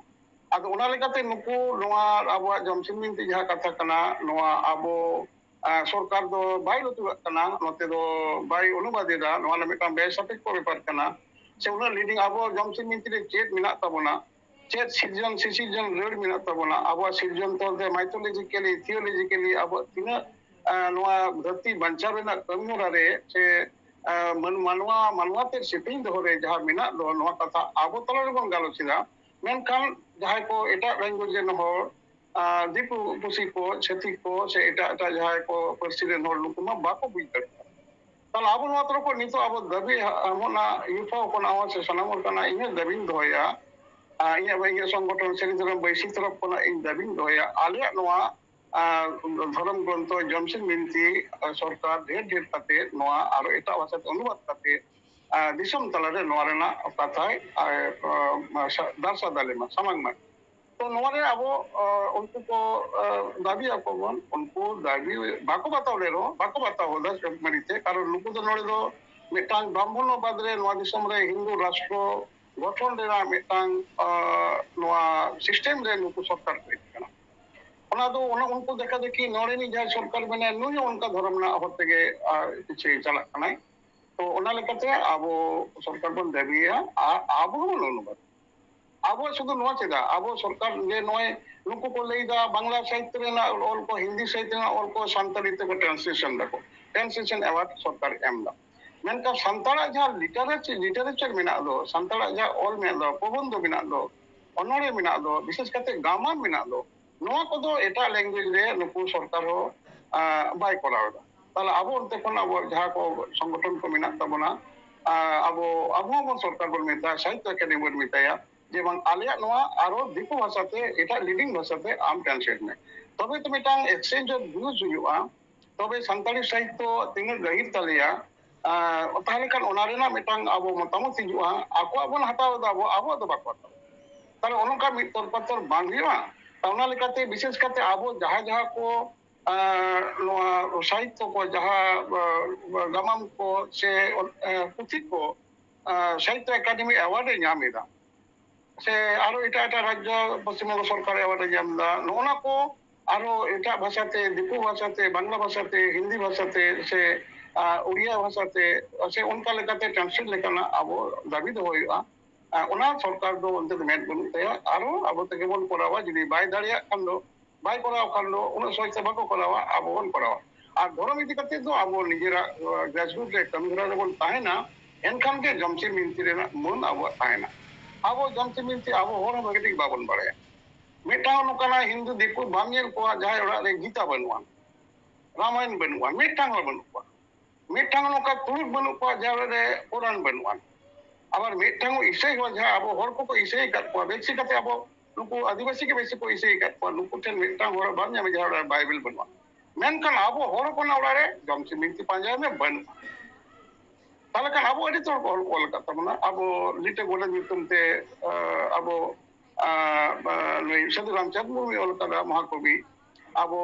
ᱟᱫᱚ ᱚᱱᱟ ᱞᱮᱠᱟᱛᱮ ᱱᱩᱠᱩ ᱱᱚᱣᱟ ᱟᱵᱚᱣᱟᱜ ᱡᱚᱢᱥᱤᱢ ᱵᱤᱱᱛᱤ ᱡᱟᱦᱟᱸ ᱠᱟᱛᱷᱟ ᱠᱟᱱᱟ, ᱱᱚᱣᱟ ᱟᱵᱚ, ᱟᱸ, ᱥᱚᱨᱠᱟᱨ ᱫᱚ ᱵᱟᱭ ᱞᱩᱛᱩᱨᱟᱜ ᱠᱟᱱᱟ, ᱱᱚᱛᱮ ᱫᱚ ᱵᱟᱭ ᱚᱱᱩᱵᱟᱫ ᱮᱫᱟ, ᱱᱚᱣᱟ ᱫᱚ ᱢᱤᱫᱴᱟᱝ ᱵᱮᱭ ᱥᱟᱯᱮᱠᱠᱷᱚ ᱵᱮᱯᱟᱨ ᱠᱟᱱᱟ᱾ ᱥᱮ ᱩᱱᱟᱹᱜ ᱞᱤᱰᱤᱝ ᱟᱵᱚ ᱡᱚᱢᱥᱤᱢ ᱵᱤᱱᱛᱤ ᱨᱮ ᱪᱮᱫ ᱢᱮᱱᱟᱜ ᱛᱟᱵᱚᱱᱟ, ᱪᱮᱫ ᱥᱤᱨᱡᱚᱱ ᱥᱤᱥᱤᱨᱡᱚᱱ ᱨᱟᱹᱲ ᱢᱮᱱᱟᱜ ᱛᱟᱵᱚᱱᱟ, ᱟᱵᱚᱣᱟᱜ ᱥᱤᱨᱡᱚᱱ ᱛᱚᱞ ᱨᱮ ᱢᱟᱭᱛᱷᱳᱞᱚᱡᱤᱠᱮᱞᱤ, ᱛᱷᱤᱭᱳᱞᱚᱡᱤᱠᱮᱞᱤ ᱟᱵᱚᱣᱟᱜ ᱛᱤᱱᱟᱹᱜ, ᱟᱸ, ᱱᱚᱣᱟ ᱫᱷᱟᱹᱨᱛᱤ ᱵᱟᱧᱪᱟᱣ ᱨᱮᱱᱟᱜ ᱠᱟᱹᱢᱤ ᱦᱚᱨᱟ ᱨᱮ ᱥᱮ, ᱟᱸ, ᱢᱟᱱ-, ᱢᱟᱱᱣᱟ, ᱢᱟᱱᱣᱟ ᱛᱮᱫ ᱥᱮᱯᱮᱧ ᱫᱚᱦᱚ ᱨᱮ ᱡᱟᱦᱟᱸ ᱢᱮᱱᱟᱜ ᱫᱚ, ᱱᱚᱣᱟ ᱠᱟᱛᱷᱟ ᱟᱵᱚ ᱛᱟᱞᱟ ᱨᱮᱵᱚᱱ ᱜᱟᱞᱚᱪ ᱮᱫᱟ᱾ ᱢᱮᱱᱠᱷᱟᱱ ᱡᱟᱦᱟᱸᱭ ᱠᱚ ᱮᱴᱟᱜ ᱞᱮᱝᱜᱩᱭᱮᱡᱽ ᱨᱮᱱ ᱦᱚᱲ, ᱟᱸ, ᱫᱤᱠᱩ ᱯᱩᱥᱤ ᱠᱚ, ᱪᱷᱟᱹᱛᱤᱠ ᱠᱚ ᱥᱮ ᱮᱴᱟᱜ ᱮᱴᱟᱜ ᱡᱟᱦᱟᱸᱭ ᱠᱚ ᱯᱟᱹᱨᱥᱤ ᱨᱮᱱ ᱦᱚᱲ, ᱱᱩᱠᱩ ᱢᱟ ᱵᱟᱠᱚ ᱵᱩᱡᱽ ᱫᱟᱲᱮᱭᱟᱜᱼᱟ᱾ ᱛᱟᱦᱞᱮ ᱟᱵᱚ ᱱᱚᱣᱟ ᱛᱚᱨᱚᱯ ᱠᱷᱚᱱ ᱱᱤᱛᱚᱜ ᱟᱵᱚ ᱫᱟᱹᱵᱤ ᱦᱟ-, ᱮᱢᱚᱜ ᱨᱮᱱᱟᱜ ᱤᱭᱩᱯᱷᱟ ᱠᱷᱚᱱᱟᱜ ᱦᱚᱸ ᱥᱮ ᱥᱟᱱᱟᱢ ᱦᱚᱲ ᱠᱷᱚᱱᱟᱜ ᱤᱧᱟᱹᱜ ᱫᱟᱹᱵᱤᱧ ᱫᱚᱦᱚᱭᱟ, ᱟᱨ ᱤᱧᱟᱹᱜ, ᱤᱧᱟᱹᱜ ᱥᱚᱝᱜᱚᱴᱷᱚᱱ ᱥᱟᱹᱨᱤ ᱫᱷᱚᱨᱚᱢ ᱵᱟᱹᱭᱥᱤ ᱛᱚᱨᱚᱯ ᱠᱷᱚᱱᱟᱜ ᱤᱧ ᱫᱟᱹᱵᱤᱧ ᱫᱚᱦᱚᱭᱟ, ᱟᱞᱮᱭᱟᱜ ᱱᱚᱣᱟ, ᱟᱨ, ᱫᱷᱚᱨᱚᱢ ᱜᱨᱚᱱᱛᱷᱚ ᱡᱚᱢᱥᱤᱢ ᱵᱤᱱᱛᱤ, ᱟᱨ, ᱥᱚᱨᱠᱟᱨ ᱰᱷᱮᱨ ᱰᱷᱮᱨ ᱠᱟᱛᱮ ᱱᱚᱣᱟ ᱟᱨᱚ ᱮᱴᱟᱜ ᱵᱷᱟᱥᱟ ᱛᱮ ᱚᱱᱩᱵᱟᱫ ᱠᱟᱛᱮ, ᱟᱨ, ᱫᱤᱥᱚᱢ ᱛᱟᱞᱟᱨᱮ ᱱᱚᱣᱟ ᱨᱮᱱᱟᱜ ᱠᱟᱛᱷᱟᱭ, ᱟᱨ, ᱟᱨ, ᱥᱟ-, ᱫᱟᱨᱥᱟ ᱫᱟᱞᱮ ᱢᱟ, ᱥᱟᱢᱟᱝ ᱢᱟ᱾ ᱛᱚ ᱱᱚᱣᱟ ᱨᱮ ᱟᱵᱚ, ᱟᱨ, ᱩᱱᱠᱩ ᱠᱚ, ᱟᱨ, ᱫᱟᱹᱵᱤ ᱟᱠᱚ ᱵᱚᱱ, ᱩᱱᱠᱩ ᱫᱟᱹᱵᱤ ᱵᱟᱠᱚ ᱵᱟᱛᱟᱣ ᱞᱮ ᱨᱮᱦᱚᱸ, ᱵᱟᱠᱚ ᱵᱟᱛᱟᱣ ᱦᱚᱫᱟ ᱪᱚᱴ ᱢᱟᱹᱨᱤ ᱛᱮ, ᱠᱟᱨᱚᱱ ᱱᱩᱠᱩ ᱫᱚ ᱱᱚᱰᱮ ᱫᱚ ᱢᱤᱫᱴᱟᱝ ᱵᱨᱟᱦᱢᱚᱱᱚᱵᱟᱫ ᱨᱮ ᱱᱚᱣᱟ ᱫᱤᱥᱚᱢ ᱨᱮ ᱦᱤᱱᱫᱩ ᱨᱟᱥᱴᱨᱚ ᱜᱚᱴᱷᱚᱱ ᱨᱮᱱᱟᱜ ᱢᱤᱫᱴᱟᱝ, ᱟᱨ, ᱱᱚᱣᱟ ᱥᱤᱥᱴᱮᱢ ᱨᱮ ᱱᱩᱠᱩ ᱥᱚᱨᱠᱟᱨ ᱠᱚ ᱦᱮᱡ ᱟᱠᱟᱱᱟ᱾ ᱚᱱᱟ ᱫᱚ ᱚᱱᱟ ᱩᱱᱠᱩ ᱫᱮᱠᱷᱟ ᱫᱮᱠᱷᱤ ᱱᱚᱰᱮᱱᱤᱡ ᱡᱟᱦᱟᱸᱭ ᱥᱚᱨᱠᱟᱨ ᱢᱮᱱᱟᱭᱟ, ᱱᱩᱭ ᱦᱚᱸ ᱚᱱᱠᱟ ᱫᱷᱚᱨᱚᱢ ᱨᱮᱱᱟᱜ ᱦᱚᱨ ᱛᱮᱜᱮ, ᱟᱨ, ᱠᱤᱪᱷᱩ ᱪᱟᱞᱟᱜ ᱠᱟᱱᱟᱭ᱾ ᱛᱚ, ᱚᱱᱟ ᱞᱮᱠᱟᱛᱮ ᱟᱵᱚ ᱥᱚᱨᱠᱟᱨ ᱵᱚᱱ ᱫᱟᱹᱵᱤᱭᱟ ᱟᱨ ᱟᱵᱚ ᱦᱚᱸᱵᱚᱱ ᱚᱱᱩᱵᱟᱫ᱾ ᱟᱵᱚ ᱥᱩᱫᱷᱩ ᱱᱚᱣᱟ ᱪᱮᱫᱟᱜ? ᱟᱵᱚ ᱥᱚᱨᱠᱟᱨ ᱡᱮ ᱱᱚᱜᱼᱚᱭ ᱱᱩᱠᱩ ᱠᱚ ᱞᱟᱹᱭᱫᱟ ᱵᱟᱝᱞᱟ ᱥᱟᱦᱤᱛᱛᱚ ᱨᱮᱱᱟᱜ ᱚᱞ ᱠᱚ, ᱦᱤᱱᱫᱤ ᱥᱟᱦᱤᱛᱛᱚ ᱨᱮᱱᱟᱜ ᱚᱞ ᱠᱚ ᱥᱟᱱᱛᱟᱲᱤ ᱛᱮᱠᱚ translation ᱫᱟᱠᱚ, translation award ᱥᱚᱨᱠᱟᱨ ᱮᱢ ᱫᱟ᱾ ᱢᱮᱱᱠᱷᱟᱱ ᱥᱟᱱᱛᱟᱲᱟᱜ ᱡᱟᱦᱟᱸ literature, literature ᱢᱮᱱᱟᱜ ᱫᱚ, ᱥᱟᱱᱛᱟᱲᱟᱜ ᱡᱟᱦᱟᱸ ᱚᱞ ᱢᱮᱱᱟᱜ ᱫᱚ, ᱯᱨᱚᱵᱚᱱᱫᱷᱚ ᱢᱮᱱᱟᱜ ᱫᱚ, ᱚᱱᱚᱬᱦᱮ ᱢᱮᱱᱟᱜ ᱫᱚ, ᱵᱤᱥᱮᱥ ᱠᱟᱛᱮ ᱜᱟᱢᱟᱢ ᱢᱮᱱᱟᱜ ᱫᱚ, ᱱᱚᱣᱟ ᱠᱚᱫᱚ ᱮᱴᱟᱜ language ᱨᱮ ᱱᱩᱠᱩ ᱥᱚᱨᱠᱟᱨ ᱦᱚᱸ, ᱟᱸ, ᱵᱟᱭ ᱠᱚᱨᱟᱣ ᱮᱫᱟ᱾ ᱛᱟᱦᱞᱮ ᱟᱵᱚ ᱚᱱᱛᱮ ᱠᱷᱚᱱ ᱟᱵᱚ ᱡᱟᱦᱟᱸ ᱠᱚ ᱥᱚᱝᱜᱚᱴᱷᱚᱱ ᱠᱚ ᱢᱮᱱᱟᱜ ᱛᱟᱵᱚᱱᱟ, ᱟᱸ, ᱟᱵᱚ, ᱟᱵᱚ ᱦᱚᱸᱵᱚᱱ ᱥᱚᱨᱠᱟᱨ ᱵᱚᱱ ᱢᱮᱛᱟᱭᱟ, ᱥᱟᱦᱤᱛᱛᱚ ᱮᱠᱟᱰᱮᱢᱤ ᱵᱚᱱ ᱢᱮᱛᱟᱭᱟ, ᱡᱮ ᱵᱟᱝ, ᱟᱞᱮᱭᱟᱜ ᱱᱚᱣᱟ ᱟᱨᱚ ᱫᱤᱠᱩ ᱵᱷᱟᱥᱟᱛᱮ, ᱮᱴᱟᱜ leading ᱵᱷᱟᱥᱟᱛᱮ ᱟᱢ translate ᱢᱮ᱾ ᱛᱚᱵᱮ ᱛᱚ ᱢᱤᱫᱴᱟᱝ exchange of views ᱦᱩᱭᱩᱜᱼᱟ, ᱛᱚᱵᱮ ᱥᱟᱱᱛᱟᱲᱤ ᱥᱟᱦᱤᱛᱛᱚ ᱛᱤᱱᱟᱹᱜ ᱜᱟᱹᱦᱤᱨ ᱛᱟᱞᱮᱭᱟ, ᱟᱸ, ᱛᱟᱦᱞᱮ ᱠᱷᱟᱱ ᱚᱱᱟ ᱨᱮᱱᱟᱜ ᱢᱤᱫᱴᱟᱝ ᱟᱵᱚ ᱢᱚᱛᱟᱢᱚᱛ ᱦᱤᱡᱩᱜᱼᱟ, ᱟᱠᱚᱣᱟᱜ ᱵᱚᱱ ᱦᱟᱛᱟᱣ ᱮᱫᱟ, ᱟᱵᱚ, ᱟᱵᱚᱣᱟᱜ ᱫᱚ ᱵᱟᱠᱚ ᱦᱟᱛᱟᱣᱟ᱾ ᱛᱟᱦᱞᱮ ᱚᱱᱠᱟ ᱢᱤᱫ ᱛᱚᱨᱯᱟᱛᱚᱨ ᱵᱟᱝ ᱦᱩᱭᱩᱜᱼᱟ᱾ ᱛᱟ ᱚᱱᱟ ᱞᱮᱠᱟᱛᱮ ᱵᱤᱥᱮᱥ ᱠᱟᱛᱮ ᱟᱵᱚ ᱡᱟᱦᱟᱸ ᱡᱟᱦᱟᱸ ᱠᱚ, ᱟᱸ, ᱱᱚᱣᱟ ᱥᱟᱦᱤᱛᱛᱚ ᱠᱚ, ᱡᱟᱦᱟᱸ, ᱟᱸ, ᱜᱟᱢᱟᱢ ᱠᱚ ᱥᱮ, ᱟᱸ, ᱯᱩᱛᱷᱤ ᱠᱚ, ᱟᱸ, ᱥᱟᱦᱤᱛᱛᱚ ᱮᱠᱟᱰᱮᱢᱤ award ᱮ ᱧᱟᱢ ᱮᱫᱟ, ᱥᱮ ᱟᱨᱚ ᱮᱴᱟᱜ ᱮᱴᱟᱜ ᱨᱟᱡᱽᱡᱚ ᱯᱚᱥᱪᱤᱢ ᱵᱚᱝᱜᱚ ᱥᱚᱨᱠᱟᱨᱮ award ᱮ ᱧᱟᱢ ᱮᱫᱟ, ᱱᱚᱜᱼᱚ ᱱᱟ ᱠᱚ ᱟᱨᱚ ᱮᱴᱟᱜ ᱵᱷᱟᱥᱟᱛᱮ, ᱫᱤᱠᱩ ᱵᱷᱟᱥᱟᱛᱮ, ᱵᱟᱝᱞᱟ ᱵᱷᱟᱥᱟᱛᱮ, ᱦᱤᱱᱫᱤ ᱵᱷᱟᱥᱟᱛᱮ, ᱥᱮ, ᱟᱸ, ᱩᱲᱤᱭᱟ ᱵᱷᱟᱥᱟᱛᱮ, ᱥᱮ ᱚᱱᱠᱟ ᱞᱮᱠᱟᱛᱮ translate ᱞᱮᱠᱟᱱᱟᱜ ᱟᱵᱚ ᱫᱟᱹᱵᱤ ᱫᱚᱦᱚ ᱦᱩᱭᱩᱜᱼᱟ᱾ ᱟᱸ, ᱚᱱᱟ ᱥᱚᱨᱠᱟᱨ ᱫᱚ ᱚᱱᱛᱮ ᱫᱚ ᱢᱮᱫ ᱵᱟᱹᱱᱩᱜ ᱛᱟᱭᱟ᱾ ᱟᱨᱚ ᱟᱵᱚ ᱛᱮᱜᱮ ᱵᱚᱱ ᱠᱚᱨᱟᱣᱟ, ᱡᱩᱫᱤ ᱵᱟᱭ ᱫᱟᱲᱮᱭᱟᱜ ᱠᱷᱟᱱ ᱫᱚ, ᱵᱟᱭ ᱠᱚᱨᱟᱣ ᱠᱷᱟᱱ ᱫᱚ, ᱩᱱᱟᱹᱜ ᱥᱚᱦᱚᱡ ᱛᱮ ᱵᱟᱠᱚ ᱠᱚᱨᱟᱣᱟ, ᱟᱵᱚ ᱵᱚᱱ ᱠᱚᱨᱟᱣᱟ᱾ ᱟᱨ ᱫᱷᱚᱨᱚᱢ ᱤᱫᱤ ᱠᱟᱛᱮ ᱫᱚ ᱟᱵᱚ ᱱᱤᱡᱮᱨᱟᱜ, ᱟᱸ, grassroot ᱨᱮ ᱠᱟᱹᱢᱤ ᱦᱚᱨᱟ ᱨᱮᱵᱚᱱ ᱛᱟᱦᱮᱱᱟ, ᱮᱱᱠᱷᱟᱱ ᱜᱮ ᱡᱚᱢᱥᱤᱢ ᱵᱤᱱᱛᱤ ᱨᱮᱱᱟᱜ ᱢᱟᱹᱱ ᱟᱵᱚᱣᱟᱜ ᱛᱟᱦᱮᱱᱟ᱾ ᱟᱵᱚ ᱡᱚᱢᱥᱤᱢ ᱵᱤᱱᱛᱤ ᱟᱵᱚ ᱦᱚᱲ ᱦᱚᱸ ᱵᱷᱟᱜᱮ ᱴᱷᱤᱠ ᱵᱟᱵᱚᱱ ᱵᱟᱲᱟᱭᱟ᱾ ᱢᱤᱫᱴᱟᱝ ᱦᱚᱸ ᱱᱚᱝᱠᱟᱱᱟᱜ ᱦᱤᱱᱫᱩ ᱫᱤᱠᱩ ᱵᱟᱢ ᱧᱮᱞ ᱠᱚᱣᱟ ᱡᱟᱦᱟᱸᱭ ᱚᱲᱟᱜ ᱨᱮ ᱜᱤᱛᱟ ᱵᱟᱹᱱᱩᱜᱼᱟ, ᱨᱟᱢᱟᱭᱚᱱ ᱵᱟᱹᱱᱩᱜᱼᱟ, ᱢᱤᱫᱴᱟᱝ ᱦᱚᱸ ᱵᱟᱹᱱᱩᱜ ᱠᱚᱣᱟ᱾ ᱢᱤᱫᱴᱟᱝ ᱦᱚᱸ ᱱᱚᱝᱠᱟ ᱛᱩᱲᱩᱠ ᱵᱟᱹᱱᱩᱜ ᱠᱚᱣᱟ ᱡᱟᱦᱟᱸ ᱚᱲᱟᱜ ᱨᱮ ᱠᱳᱨᱟᱱ ᱵᱟᱹᱱᱩᱜᱼᱟ᱾ ᱟᱵᱟᱨ ᱢᱤᱫᱴᱟᱝ ᱦᱚᱸ ᱤᱥᱟᱹᱭ ᱦᱚᱲ, ᱡᱟᱦᱟᱸ ᱟᱵᱚ ᱦᱚᱲ ᱠᱚᱠᱚ ᱤᱥᱟᱹᱭ ᱟᱠᱟᱫ ᱠᱚᱣᱟ, ᱵᱮᱥᱤ ᱠᱟᱛᱮ ᱟᱵᱚ ᱱᱩᱠᱩ ᱟᱹᱫᱤᱵᱟᱹᱥᱤ ᱜᱮ ᱵᱮᱥᱤ ᱠᱚ ᱤᱥᱟᱹᱭ ᱟᱠᱟᱫ ᱠᱚᱣᱟ, ᱱᱩᱠᱩ ᱴᱷᱮᱱ ᱢᱤᱫᱴᱟᱝ ᱦᱚᱲ ᱵᱟᱢ ᱧᱟᱢᱟ ᱡᱟᱦᱟᱸ ᱚᱲᱟᱜ ᱨᱮ ᱵᱟᱭᱵᱮᱞ ᱵᱟᱹᱱᱩᱜᱼᱟ᱾ ᱢᱮᱱᱠᱷᱟᱱ ᱟᱵᱚ ᱦᱚᱲ ᱦᱚᱯᱚᱱᱟᱜ ᱚᱲᱟᱜ ᱨᱮ ᱡᱚᱢᱥᱤᱢ ᱵᱤᱱᱛᱤ ᱯᱟᱸᱡᱟᱭ ᱢᱮ, ᱵᱟᱹᱱᱩᱜᱼᱟ᱾ ᱛᱟᱦᱚᱞᱮ ᱠᱷᱟᱱ ᱟᱵᱚ ᱟᱹᱰᱤ ᱩᱛᱟᱹᱨ ᱠᱚ ᱚᱞ, ᱚᱞ ᱟᱠᱟᱫ ᱛᱟᱵᱚᱱᱟ᱾ ᱟᱵᱚ ᱞᱤᱴᱟᱹ ᱜᱚᱰᱮᱛ ᱧᱩᱛᱩᱢ ᱛᱮ, ᱟᱸ, ᱟᱵᱚ, ᱟᱸ, ᱟᱸ, ᱱᱩᱭ ᱥᱟᱹᱫᱷᱩ ᱨᱟᱢᱪᱟᱸᱫᱽ ᱢᱩᱨᱢᱩᱭ ᱚᱞ ᱟᱠᱟᱫᱟ ᱢᱚᱦᱟᱠᱚᱵᱤ, ᱟᱵᱚ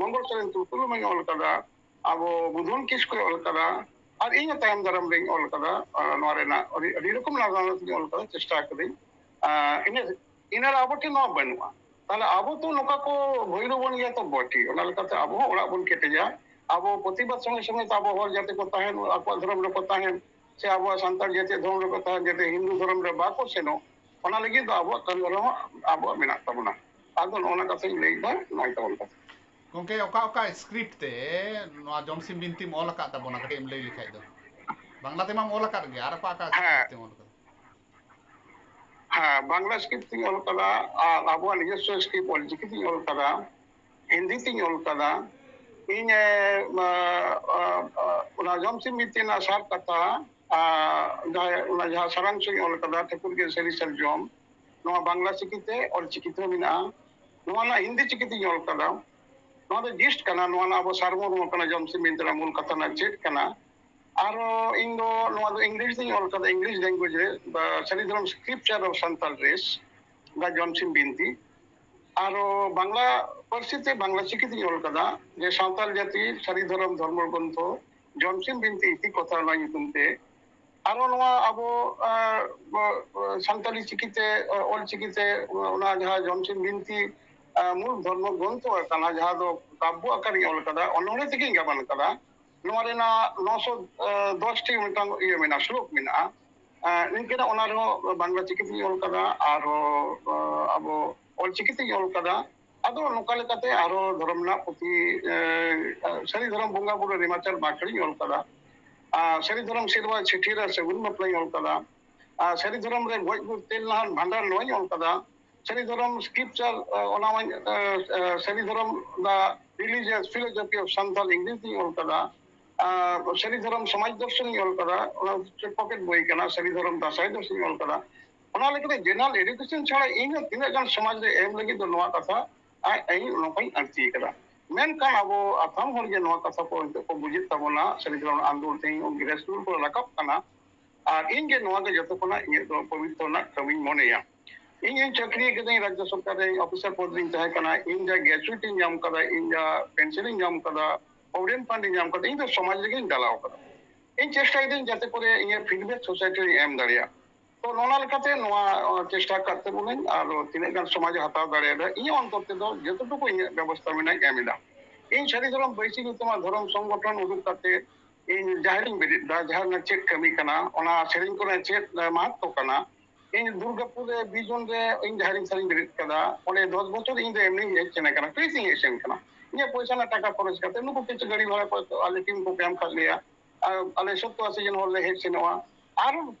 ᱢᱚᱝᱜᱚᱞ ᱥᱚᱨᱮᱱ ᱛᱩᱲᱛᱩᱞᱩᱢ ᱚᱞ ᱟᱠᱟᱫᱟ, ᱟᱵᱚ ᱵᱩᱫᱷᱚᱱ ᱠᱤᱥᱠᱩᱭ ᱚᱞ ᱟᱠᱟᱫᱟ, ᱟᱨ ᱤᱧ ᱦᱚᱸ ᱛᱟᱭᱚᱢ ᱫᱟᱨᱟᱢ ᱨᱤᱧ ᱚᱞ ᱟᱠᱟᱫᱟ᱾ ᱟᱸ, ᱱᱚᱣᱟ ᱨᱮᱱᱟᱜ ᱟᱹᱰᱤ, ᱟᱹᱰᱤ ᱨᱚᱠᱚᱢ ᱱᱟᱜᱟᱢ ᱤᱧ ᱚᱞ ᱟᱠᱟᱫᱟ, ᱪᱮᱥᱴᱟ ᱟᱠᱟᱫᱟᱹᱧ᱾ ᱟᱸ, ᱤᱱᱟᱹ, ᱤᱱᱟᱹ ᱨᱮ ᱟᱵᱚ ᱴᱷᱮᱱ ᱱᱚᱣᱟ ᱵᱟᱹᱱᱩᱜᱼᱟ᱾ ᱛᱟᱦᱞᱮ ᱟᱵᱚ ᱛᱚ ᱱᱚᱝᱠᱟ ᱠᱚ ᱵᱷᱳᱭᱨᱳᱵᱚᱱ ᱜᱮᱭᱟ ᱛᱚ ᱵᱚᱴᱮ᱾ ᱚᱱᱟ ᱞᱮᱠᱟᱛᱮ ᱟᱵᱚ ᱦᱚᱸ ᱚᱲᱟᱜ ᱵᱚᱱ ᱠᱮᱴᱮᱡᱟ᱾ ᱟᱵᱚ ᱯᱨᱚᱛᱤᱵᱟᱫ ᱥᱚᱸᱜᱮ ᱥᱚᱸᱜᱮ ᱛᱮ ᱟᱵᱚ ᱦᱚᱲ ᱡᱟᱛᱮ ᱠᱚ ᱛᱟᱦᱮᱱ, ᱟᱠᱚᱣᱟᱜ ᱫᱷᱚᱨᱚᱢ ᱨᱮᱠᱚ ᱛᱟᱦᱮᱱ, ᱥᱮ ᱟᱵᱚᱣᱟᱜ ᱥᱟᱱᱛᱟᱲ ᱡᱟᱹᱛᱤᱭᱟᱜ ᱫᱷᱚᱨᱚᱢ ᱨᱮᱠᱚ ᱛᱟᱦᱮᱱ, ᱡᱟᱛᱮ ᱦᱤᱱᱫᱩ ᱫᱷᱚᱨᱚᱢ ᱨᱮ ᱵᱟᱠᱚ ᱥᱮᱱᱚᱜ, ᱚᱱᱟ ᱞᱟᱹᱜᱤᱫ ᱫᱚ ᱟᱵᱚᱣᱟᱜ ᱠᱟᱹᱢᱤ ᱦᱚᱨᱟ ᱦᱚᱸ ᱟᱵᱚᱣᱟᱜ ᱢᱮᱱᱟᱜ ᱛᱟᱵᱚᱱᱟ᱾ ᱟᱫᱚ ᱱᱚᱜᱼᱚ ᱱᱟ ᱠᱟᱛᱷᱟᱧ ᱞᱟᱹᱭ ᱮᱫᱟ, ᱱᱚᱜᱼᱚᱭ ᱛᱟᱵᱚᱱ ᱠᱟᱛᱷᱟ᱾ ᱜᱚᱝᱠᱮ, ᱚᱠᱟ ᱚᱠᱟ ᱥᱠᱨᱤᱯᱴ ᱛᱮ ᱱᱚᱣᱟ ᱡᱚᱢᱥᱤᱢ ᱵᱤᱱᱛᱤᱢ ᱚᱞ ᱟᱠᱟᱫ ᱛᱟᱵᱚᱱᱟ? ᱠᱟᱹᱴᱤᱡ ᱮᱢ ᱞᱟᱹᱭ ᱞᱮᱠᱷᱟᱡ ᱫᱚ᱾ ᱵᱟᱝᱞᱟ ᱛᱮᱢᱟᱢ ᱚᱞ ᱟᱠᱟᱫ ᱜᱮᱭᱟ, ᱟᱨ ᱚᱠᱟ ᱚᱠᱟ ᱦᱮᱸ᱾ ᱥᱠᱨᱤᱯᱴ ᱛᱮᱢ ᱚᱞ ᱟᱠᱟᱫᱟ? ᱦᱮᱸ, ᱵᱟᱝᱞᱟ ᱥᱠᱨᱤᱯᱴ ᱛᱤᱧ ᱚᱞ ᱠᱟᱫᱟ, ᱟᱨ ᱟᱵᱚᱣᱟᱜ ᱱᱤᱡᱚᱥᱥᱚ ᱥᱠᱨᱤᱯᱴ ᱚᱞᱪᱤᱠᱤ ᱛᱤᱧ ᱚᱞ ᱠᱟᱫᱟ, ᱦᱤᱱᱫᱤ ᱛᱤᱧ ᱚᱞ ᱠᱟᱫᱟ᱾ ᱤᱧ ᱮ, ᱟ, ᱟ, ᱟ, ᱚᱱᱟ ᱡᱚᱢᱥᱤᱢ ᱵᱤᱱᱛᱤ ᱨᱮᱱᱟᱜ ᱥᱟᱨ ᱠᱟᱛᱷᱟ, ᱟ, ᱡᱟᱦᱟᱸ, ᱚᱱᱟ ᱡᱟᱦᱟᱸ ᱥᱟᱨᱟᱝᱥᱚᱧ ᱚᱞ ᱠᱟᱫᱟ, ᱴᱷᱟᱹᱠᱩᱨ ᱜᱮ ᱥᱟᱹᱨᱤ ᱥᱟᱨᱡᱚᱢ, ᱱᱚᱣᱟ ᱵᱟᱝᱞᱟ ᱪᱤᱠᱤᱛᱮ, ᱚᱞᱪᱤᱠᱤ ᱛᱮᱦᱚᱸ ᱢᱮᱱᱟᱜᱼᱟ᱾ ᱱᱚᱣᱟ ᱨᱮᱱᱟᱜ ᱦᱤᱱᱫᱤ ᱪᱤᱠᱤ ᱛᱤᱧ ᱚᱞ ᱠᱟᱫᱟ᱾ ᱱᱚᱣᱟ ᱫᱚ ᱡᱤᱥᱴ ᱠᱟᱱᱟ, ᱱᱚᱣᱟ ᱨᱮᱱᱟᱜ ᱟᱵᱚ ᱥᱟᱨᱢᱚᱨᱢᱚ ᱠᱟᱱᱟ, ᱡᱚᱢᱥᱤᱢ ᱵᱤᱱᱛᱤ ᱨᱮᱱᱟᱜ ᱢᱩᱞ ᱠᱟᱛᱷᱟ ᱨᱮᱱᱟᱜ ᱪᱮᱫ ᱠᱟᱱᱟ᱾ ᱟᱨᱚ ᱤᱧ ᱫᱚ ᱱᱚᱣᱟ ᱫᱚ ᱤᱝᱞᱤᱥ ᱛᱤᱧ ᱚᱞ ᱠᱟᱫᱟ, ᱤᱝᱞᱤᱥ ᱞᱮᱝᱜᱩᱭᱮᱡᱽ ᱨᱮ, ᱫᱟ ᱥᱟᱹᱨᱤ ᱫᱷᱚᱨᱚᱢ ᱥᱠᱨᱤᱯᱪᱟᱨ ᱚᱯᱷ ᱥᱟᱱᱛᱟᱲ ᱨᱮᱥ, ᱫᱟ ᱡᱚᱢᱥᱤᱢ ᱵᱤᱱᱛᱤ᱾ ᱟᱨᱚ ᱵᱟᱝᱞᱟ ᱯᱟᱹᱨᱥᱤ ᱛᱮ ᱵᱟᱝᱞᱟ ᱪᱤᱠᱤ ᱛᱤᱧ ᱚᱞ ᱠᱟᱫᱟ, ᱡᱮ ᱥᱟᱱᱛᱟᱲ ᱡᱟᱹᱛᱤ ᱥᱟᱹᱨᱤ ᱫᱷᱚᱨᱚᱢ ᱫᱷᱚᱨᱢᱚ ᱜᱨᱚᱱᱛᱷᱚ ᱡᱚᱢᱥᱤᱢ ᱵᱤᱱᱛᱤ ᱤᱛᱤ ᱠᱚᱛᱷᱟ, ᱚᱱᱟ ᱧᱩᱛᱩᱢ ᱛᱮ᱾ ᱟᱨᱚ ᱱᱚᱣᱟ ᱟᱵᱚ, ᱟ, ᱟ, ᱥᱟᱱᱛᱟᱲᱤ ᱪᱤᱠᱤᱛᱮ, ᱟ, ᱚᱞ ᱪᱤᱠᱤᱛᱮ ᱚᱱᱟ ᱡᱟᱦᱟᱸ ᱡᱚᱢᱥᱤᱢ ᱵᱤᱱᱛᱤ, ᱟ, ᱢᱩᱞ ᱫᱷᱚᱨᱢᱚ ᱜᱨᱚᱱᱛᱷᱚ ᱠᱟᱱᱟ, ᱡᱟᱦᱟᱸ ᱫᱚ ᱠᱟᱵᱽᱵᱚ ᱟᱠᱟᱨᱤᱧ ᱚᱞ ᱠᱟᱫᱟ, ᱚᱱᱚᱬᱦᱮ ᱛᱮᱜᱮᱧ ᱜᱟᱵᱟᱱ ᱠᱟᱫᱟ᱾ ᱱᱚᱣᱟ ᱨᱮᱱᱟᱜ ᱱᱚᱥᱚ ᱫᱚᱥ ᱴᱤ ᱢᱤᱫᱴᱟᱝ ᱤᱭᱟᱹ ᱢᱮᱱᱟᱜᱼᱟ, ᱥᱞᱳᱠ ᱢᱮᱱᱟᱜᱼᱟ᱾ ᱟ, ᱱᱤᱝᱠᱟᱹᱱᱟᱜ ᱚᱱᱟ ᱨᱮᱦᱚᱸ ᱵᱟᱝᱞᱟ ᱪᱤᱠᱤ ᱛᱮᱧ ᱚᱞ ᱠᱟᱫᱟ, ᱟᱨᱦᱚᱸ, ᱟ, ᱟᱵᱚ ᱚᱞ ᱪᱤᱠᱤ ᱛᱮᱧ ᱚᱞ ᱠᱟᱫᱟ᱾ ᱟᱫᱚ ᱱᱚᱝᱠᱟ ᱞᱮᱠᱟᱛᱮ ᱟᱨᱦᱚᱸ ᱫᱷᱚᱨᱚᱢ ᱨᱮᱱᱟᱜ ᱯᱩᱛᱷᱤ, ᱮ, ᱥᱟᱹᱨᱤ ᱫᱷᱚᱨᱚᱢ ᱵᱚᱸᱜᱟ ᱵᱩᱨᱩ ᱨᱮ ᱱᱮᱢᱟᱪᱟᱨ ᱵᱟᱸᱠᱷᱮᱲᱤᱧ ᱚᱞ ᱠᱟᱫᱟ᱾ ᱟᱨ ᱥᱟᱹᱨᱤ ᱫᱷᱚᱨᱚᱢ ᱥᱮᱨᱣᱟ ᱪᱷᱟᱹᱴᱭᱟᱹᱨ ᱟᱨ ᱥᱟᱹᱜᱩᱱ ᱵᱟᱯᱞᱟᱧ ᱚᱞ ᱠᱟᱫᱟ᱾ ᱟᱨ ᱥᱟᱹᱨᱤ ᱫᱷᱚᱨᱚᱢ ᱨᱮ ᱜᱚᱡ ᱜᱩᱨ ᱛᱮᱞ ᱱᱟᱦᱟᱱ ᱵᱷᱟᱸᱰᱟᱱ ᱱᱚᱣᱟᱧ ᱚᱞ ᱠᱟᱫᱟ᱾ ᱥᱟᱹᱨᱤ ᱫᱷᱚᱨᱚᱢ ᱥᱠᱨᱤᱯᱪᱟᱨ, ᱟ, ᱚᱱᱟ ᱢᱟᱧ, ᱟ, ᱟ, ᱥᱟᱹᱨᱤ ᱫᱷᱚᱨᱚᱢ ᱫᱟ religious philosophy of Santal English ᱛᱤᱧ ᱚᱞ ᱠᱟᱫᱟ᱾ ᱟ, ᱥᱟᱹᱨᱤ ᱫᱷᱚᱨᱚᱢ ᱥᱚᱢᱟᱡᱽ ᱫᱚᱨᱥᱚᱱᱤᱧ ᱚᱞ ᱠᱟᱫᱟ, ᱚᱱᱟ ᱯᱚᱠᱮᱴ ᱵᱳᱭ ᱠᱟᱱᱟ, ᱥᱟᱹᱨᱤ ᱫᱷᱚᱨᱚᱢ ᱫᱟᱸᱥᱟᱭ ᱫᱚᱨᱥᱚᱱᱤᱧ ᱚᱞ ᱠᱟᱫᱟ᱾ ᱚᱱᱟ ᱞᱮᱠᱟᱛᱮ ᱡᱮᱱᱟᱨᱟᱞ ᱮᱰᱩᱠᱮᱥᱚᱱ ᱪᱷᱟᱲᱟ ᱤᱧ ᱦᱚᱸ ᱛᱤᱱᱟᱹᱜ ᱜᱟᱱ ᱥᱚᱢᱟᱡᱽ ᱨᱮ ᱮᱢ ᱞᱟᱹᱜᱤᱫ ᱫᱚ ᱱᱚᱣᱟ ᱠᱟᱛᱷᱟ ᱟᱡ ᱤᱧ ᱱᱚᱝᱠᱟᱧ ᱟᱹᱲᱛᱤ ᱠᱟᱫᱟ᱾ ᱢᱮᱱᱠᱷᱟᱱ ᱟᱵᱚ ᱟᱛᱷᱟᱢ ᱦᱚᱲ ᱜᱮ ᱱᱚᱣᱟ ᱠᱟᱛᱷᱟ ᱠᱚ ᱱᱤᱛᱚᱜ ᱠᱚ ᱵᱩᱡᱮᱫ ᱛᱟᱵᱚᱱᱟ, ᱥᱟᱹᱨᱤ ᱫᱷᱚᱨᱚᱢ ᱟᱱᱫᱳᱞᱚᱱ ᱛᱮᱦᱮᱧ ᱜᱨᱮᱥ ᱨᱩᱴ ᱠᱚ ᱨᱟᱠᱟᱵ ᱠᱟᱱᱟ᱾ ᱟᱨ ᱤᱧ ᱜᱮ ᱱᱚᱣᱟ ᱜᱮ ᱡᱚᱛᱚ ᱠᱷᱚᱱᱟᱜ ᱤᱧᱟᱹᱜ ᱫᱚ ᱯᱚᱵᱤᱛᱨᱚ ᱨᱮᱱᱟᱜ ᱠᱟᱹᱢᱤᱧ ᱢᱚᱱᱮᱭᱟ᱾ ᱤᱧ ᱤᱧ ᱪᱟᱹᱠᱨᱤ ᱠᱟᱹᱫᱟᱹᱧ, ᱨᱟᱡᱽᱡᱚ ᱥᱚᱨᱠᱟᱨ ᱨᱮ ᱚᱯᱷᱤᱥᱟᱨ ᱯᱚᱫ ᱨᱤᱧ ᱛᱟᱦᱮᱸ ᱠᱟᱱᱟ, ᱤᱧ ᱡᱟ ᱜᱨᱮᱡᱩᱭᱮᱴ ᱤᱧ ᱧᱟᱢ ᱠᱟᱫᱟ, ᱤᱧ ᱡᱟ ᱯᱮᱱᱥᱚᱱ ᱤᱧ ᱧᱟᱢ ᱠᱟᱫᱟ, ᱯᱨᱚᱵᱷᱤᱰᱮᱱᱴ ᱯᱷᱟᱱᱰ ᱤᱧ ᱧᱟᱢ ᱠᱟᱫᱟ, ᱤᱧ ᱫᱚ ᱥᱚᱢᱟᱡᱽ ᱨᱮᱜᱮᱧ ᱰᱟᱞᱟᱣ ᱠᱟᱫᱟ᱾ ᱤᱧ ᱪᱮᱥᱴᱟᱭᱮᱫᱟᱹᱧ ᱡᱟᱛᱮ ᱠᱚᱨᱮ ᱤᱧᱟᱹᱜ ᱯᱷᱤᱰᱵᱮᱠ ᱥᱳᱥᱟᱭᱴᱤ ᱨᱤᱧ ᱮᱢ ᱫᱟᱲᱮᱭᱟᱜ᱾ ᱛᱚ ᱱᱚᱣᱟ ᱞᱮᱠᱟᱛᱮ ᱱᱚᱣᱟ ᱪᱮᱥᱴᱟ ᱠᱟᱛᱮ ᱵᱚᱞᱮᱧ ᱟᱨ ᱛᱤᱱᱟᱹᱜ ᱜᱟᱱ ᱥᱚᱢᱟᱡᱽ ᱮ ᱦᱟᱛᱟᱣ ᱫᱟᱲᱮᱭᱟᱫᱟ, ᱤᱧᱟᱹᱜ ᱚᱱᱛᱚᱨ ᱛᱮᱫᱚ ᱡᱚᱛᱚᱴᱩᱠᱩ ᱤᱧᱟᱹᱜ ᱵᱮᱵᱚᱥᱛᱷᱟ ᱢᱮᱱᱟᱜ ᱤᱧ ᱮᱢ ᱮᱫᱟ᱾ ᱤᱧ ᱥᱟᱹᱨᱤ ᱫᱷᱚᱨᱚᱢ ᱵᱟᱹᱭᱥᱤ ᱧᱩᱛᱩᱢᱟᱜ ᱫᱷᱚᱨᱚᱢ ᱥᱚᱝᱜᱚᱴᱷᱚᱱ ᱩᱰᱩᱠ ᱠᱟᱛᱮ ᱤᱧ ᱡᱟᱦᱮᱨ ᱤᱧ ᱵᱮᱨᱮᱫ ᱫᱟ, ᱡᱟᱦᱮᱨ ᱨᱮᱱᱟᱜ ᱪᱮᱫ ᱠᱟᱹᱢᱤ ᱠᱟᱱᱟ, ᱚᱱᱟ ᱥᱮᱨᱮᱧ ᱠᱚᱨᱮ ᱪᱮᱫ ᱢᱟᱦᱟᱛᱛᱚ ᱠᱟᱱᱟ, ᱤᱧ ᱫᱩᱨᱜᱟᱯᱩᱨ ᱨᱮ ᱵᱤᱡᱚᱱ ᱨᱮ ᱤᱧ ᱡᱟᱦᱮᱨ ᱤᱧ ᱥᱟᱹᱨᱤᱧ ᱵᱮᱨᱮᱫ ᱠᱟᱫᱟ᱾ ᱚᱸᱰᱮ ᱫᱚᱥ ᱵᱚᱪᱷᱚᱨ ᱤᱧ ᱫᱚ ᱮᱢᱱᱤᱧ ᱦᱮᱡ ᱥᱮᱱ ᱠᱟᱱᱟ, ᱯᱷᱨᱤ ᱛᱤᱧ ᱦᱮᱡ ᱥᱮᱱ ᱠᱟᱱᱟ᱾ ᱤᱧᱟᱹᱜ ᱯᱚᱭᱥᱟ ᱨᱮᱱᱟᱜ ᱴᱟᱠᱟ ᱠᱷᱚᱨᱚᱪ ᱠᱟᱛᱮ ᱱᱩᱠᱩ ᱠᱤᱪᱷᱩ ᱜᱟᱹᱰᱤ ᱵᱷᱟᱲᱟ ᱠᱚ ᱟᱞᱮ ᱴᱤᱢ ᱠᱚ ᱮᱢ ᱠᱟᱫ ᱞᱮᱭᱟ᱾ ᱟᱨ ᱟᱞᱮ ᱥᱚᱛᱛᱚᱨ ᱟᱥᱤ ᱡᱚᱱ ᱦᱚᱲ ᱞᱮ ᱦᱮᱡ ᱥᱮᱱᱚᱜᱼᱟ᱾ ᱟᱨ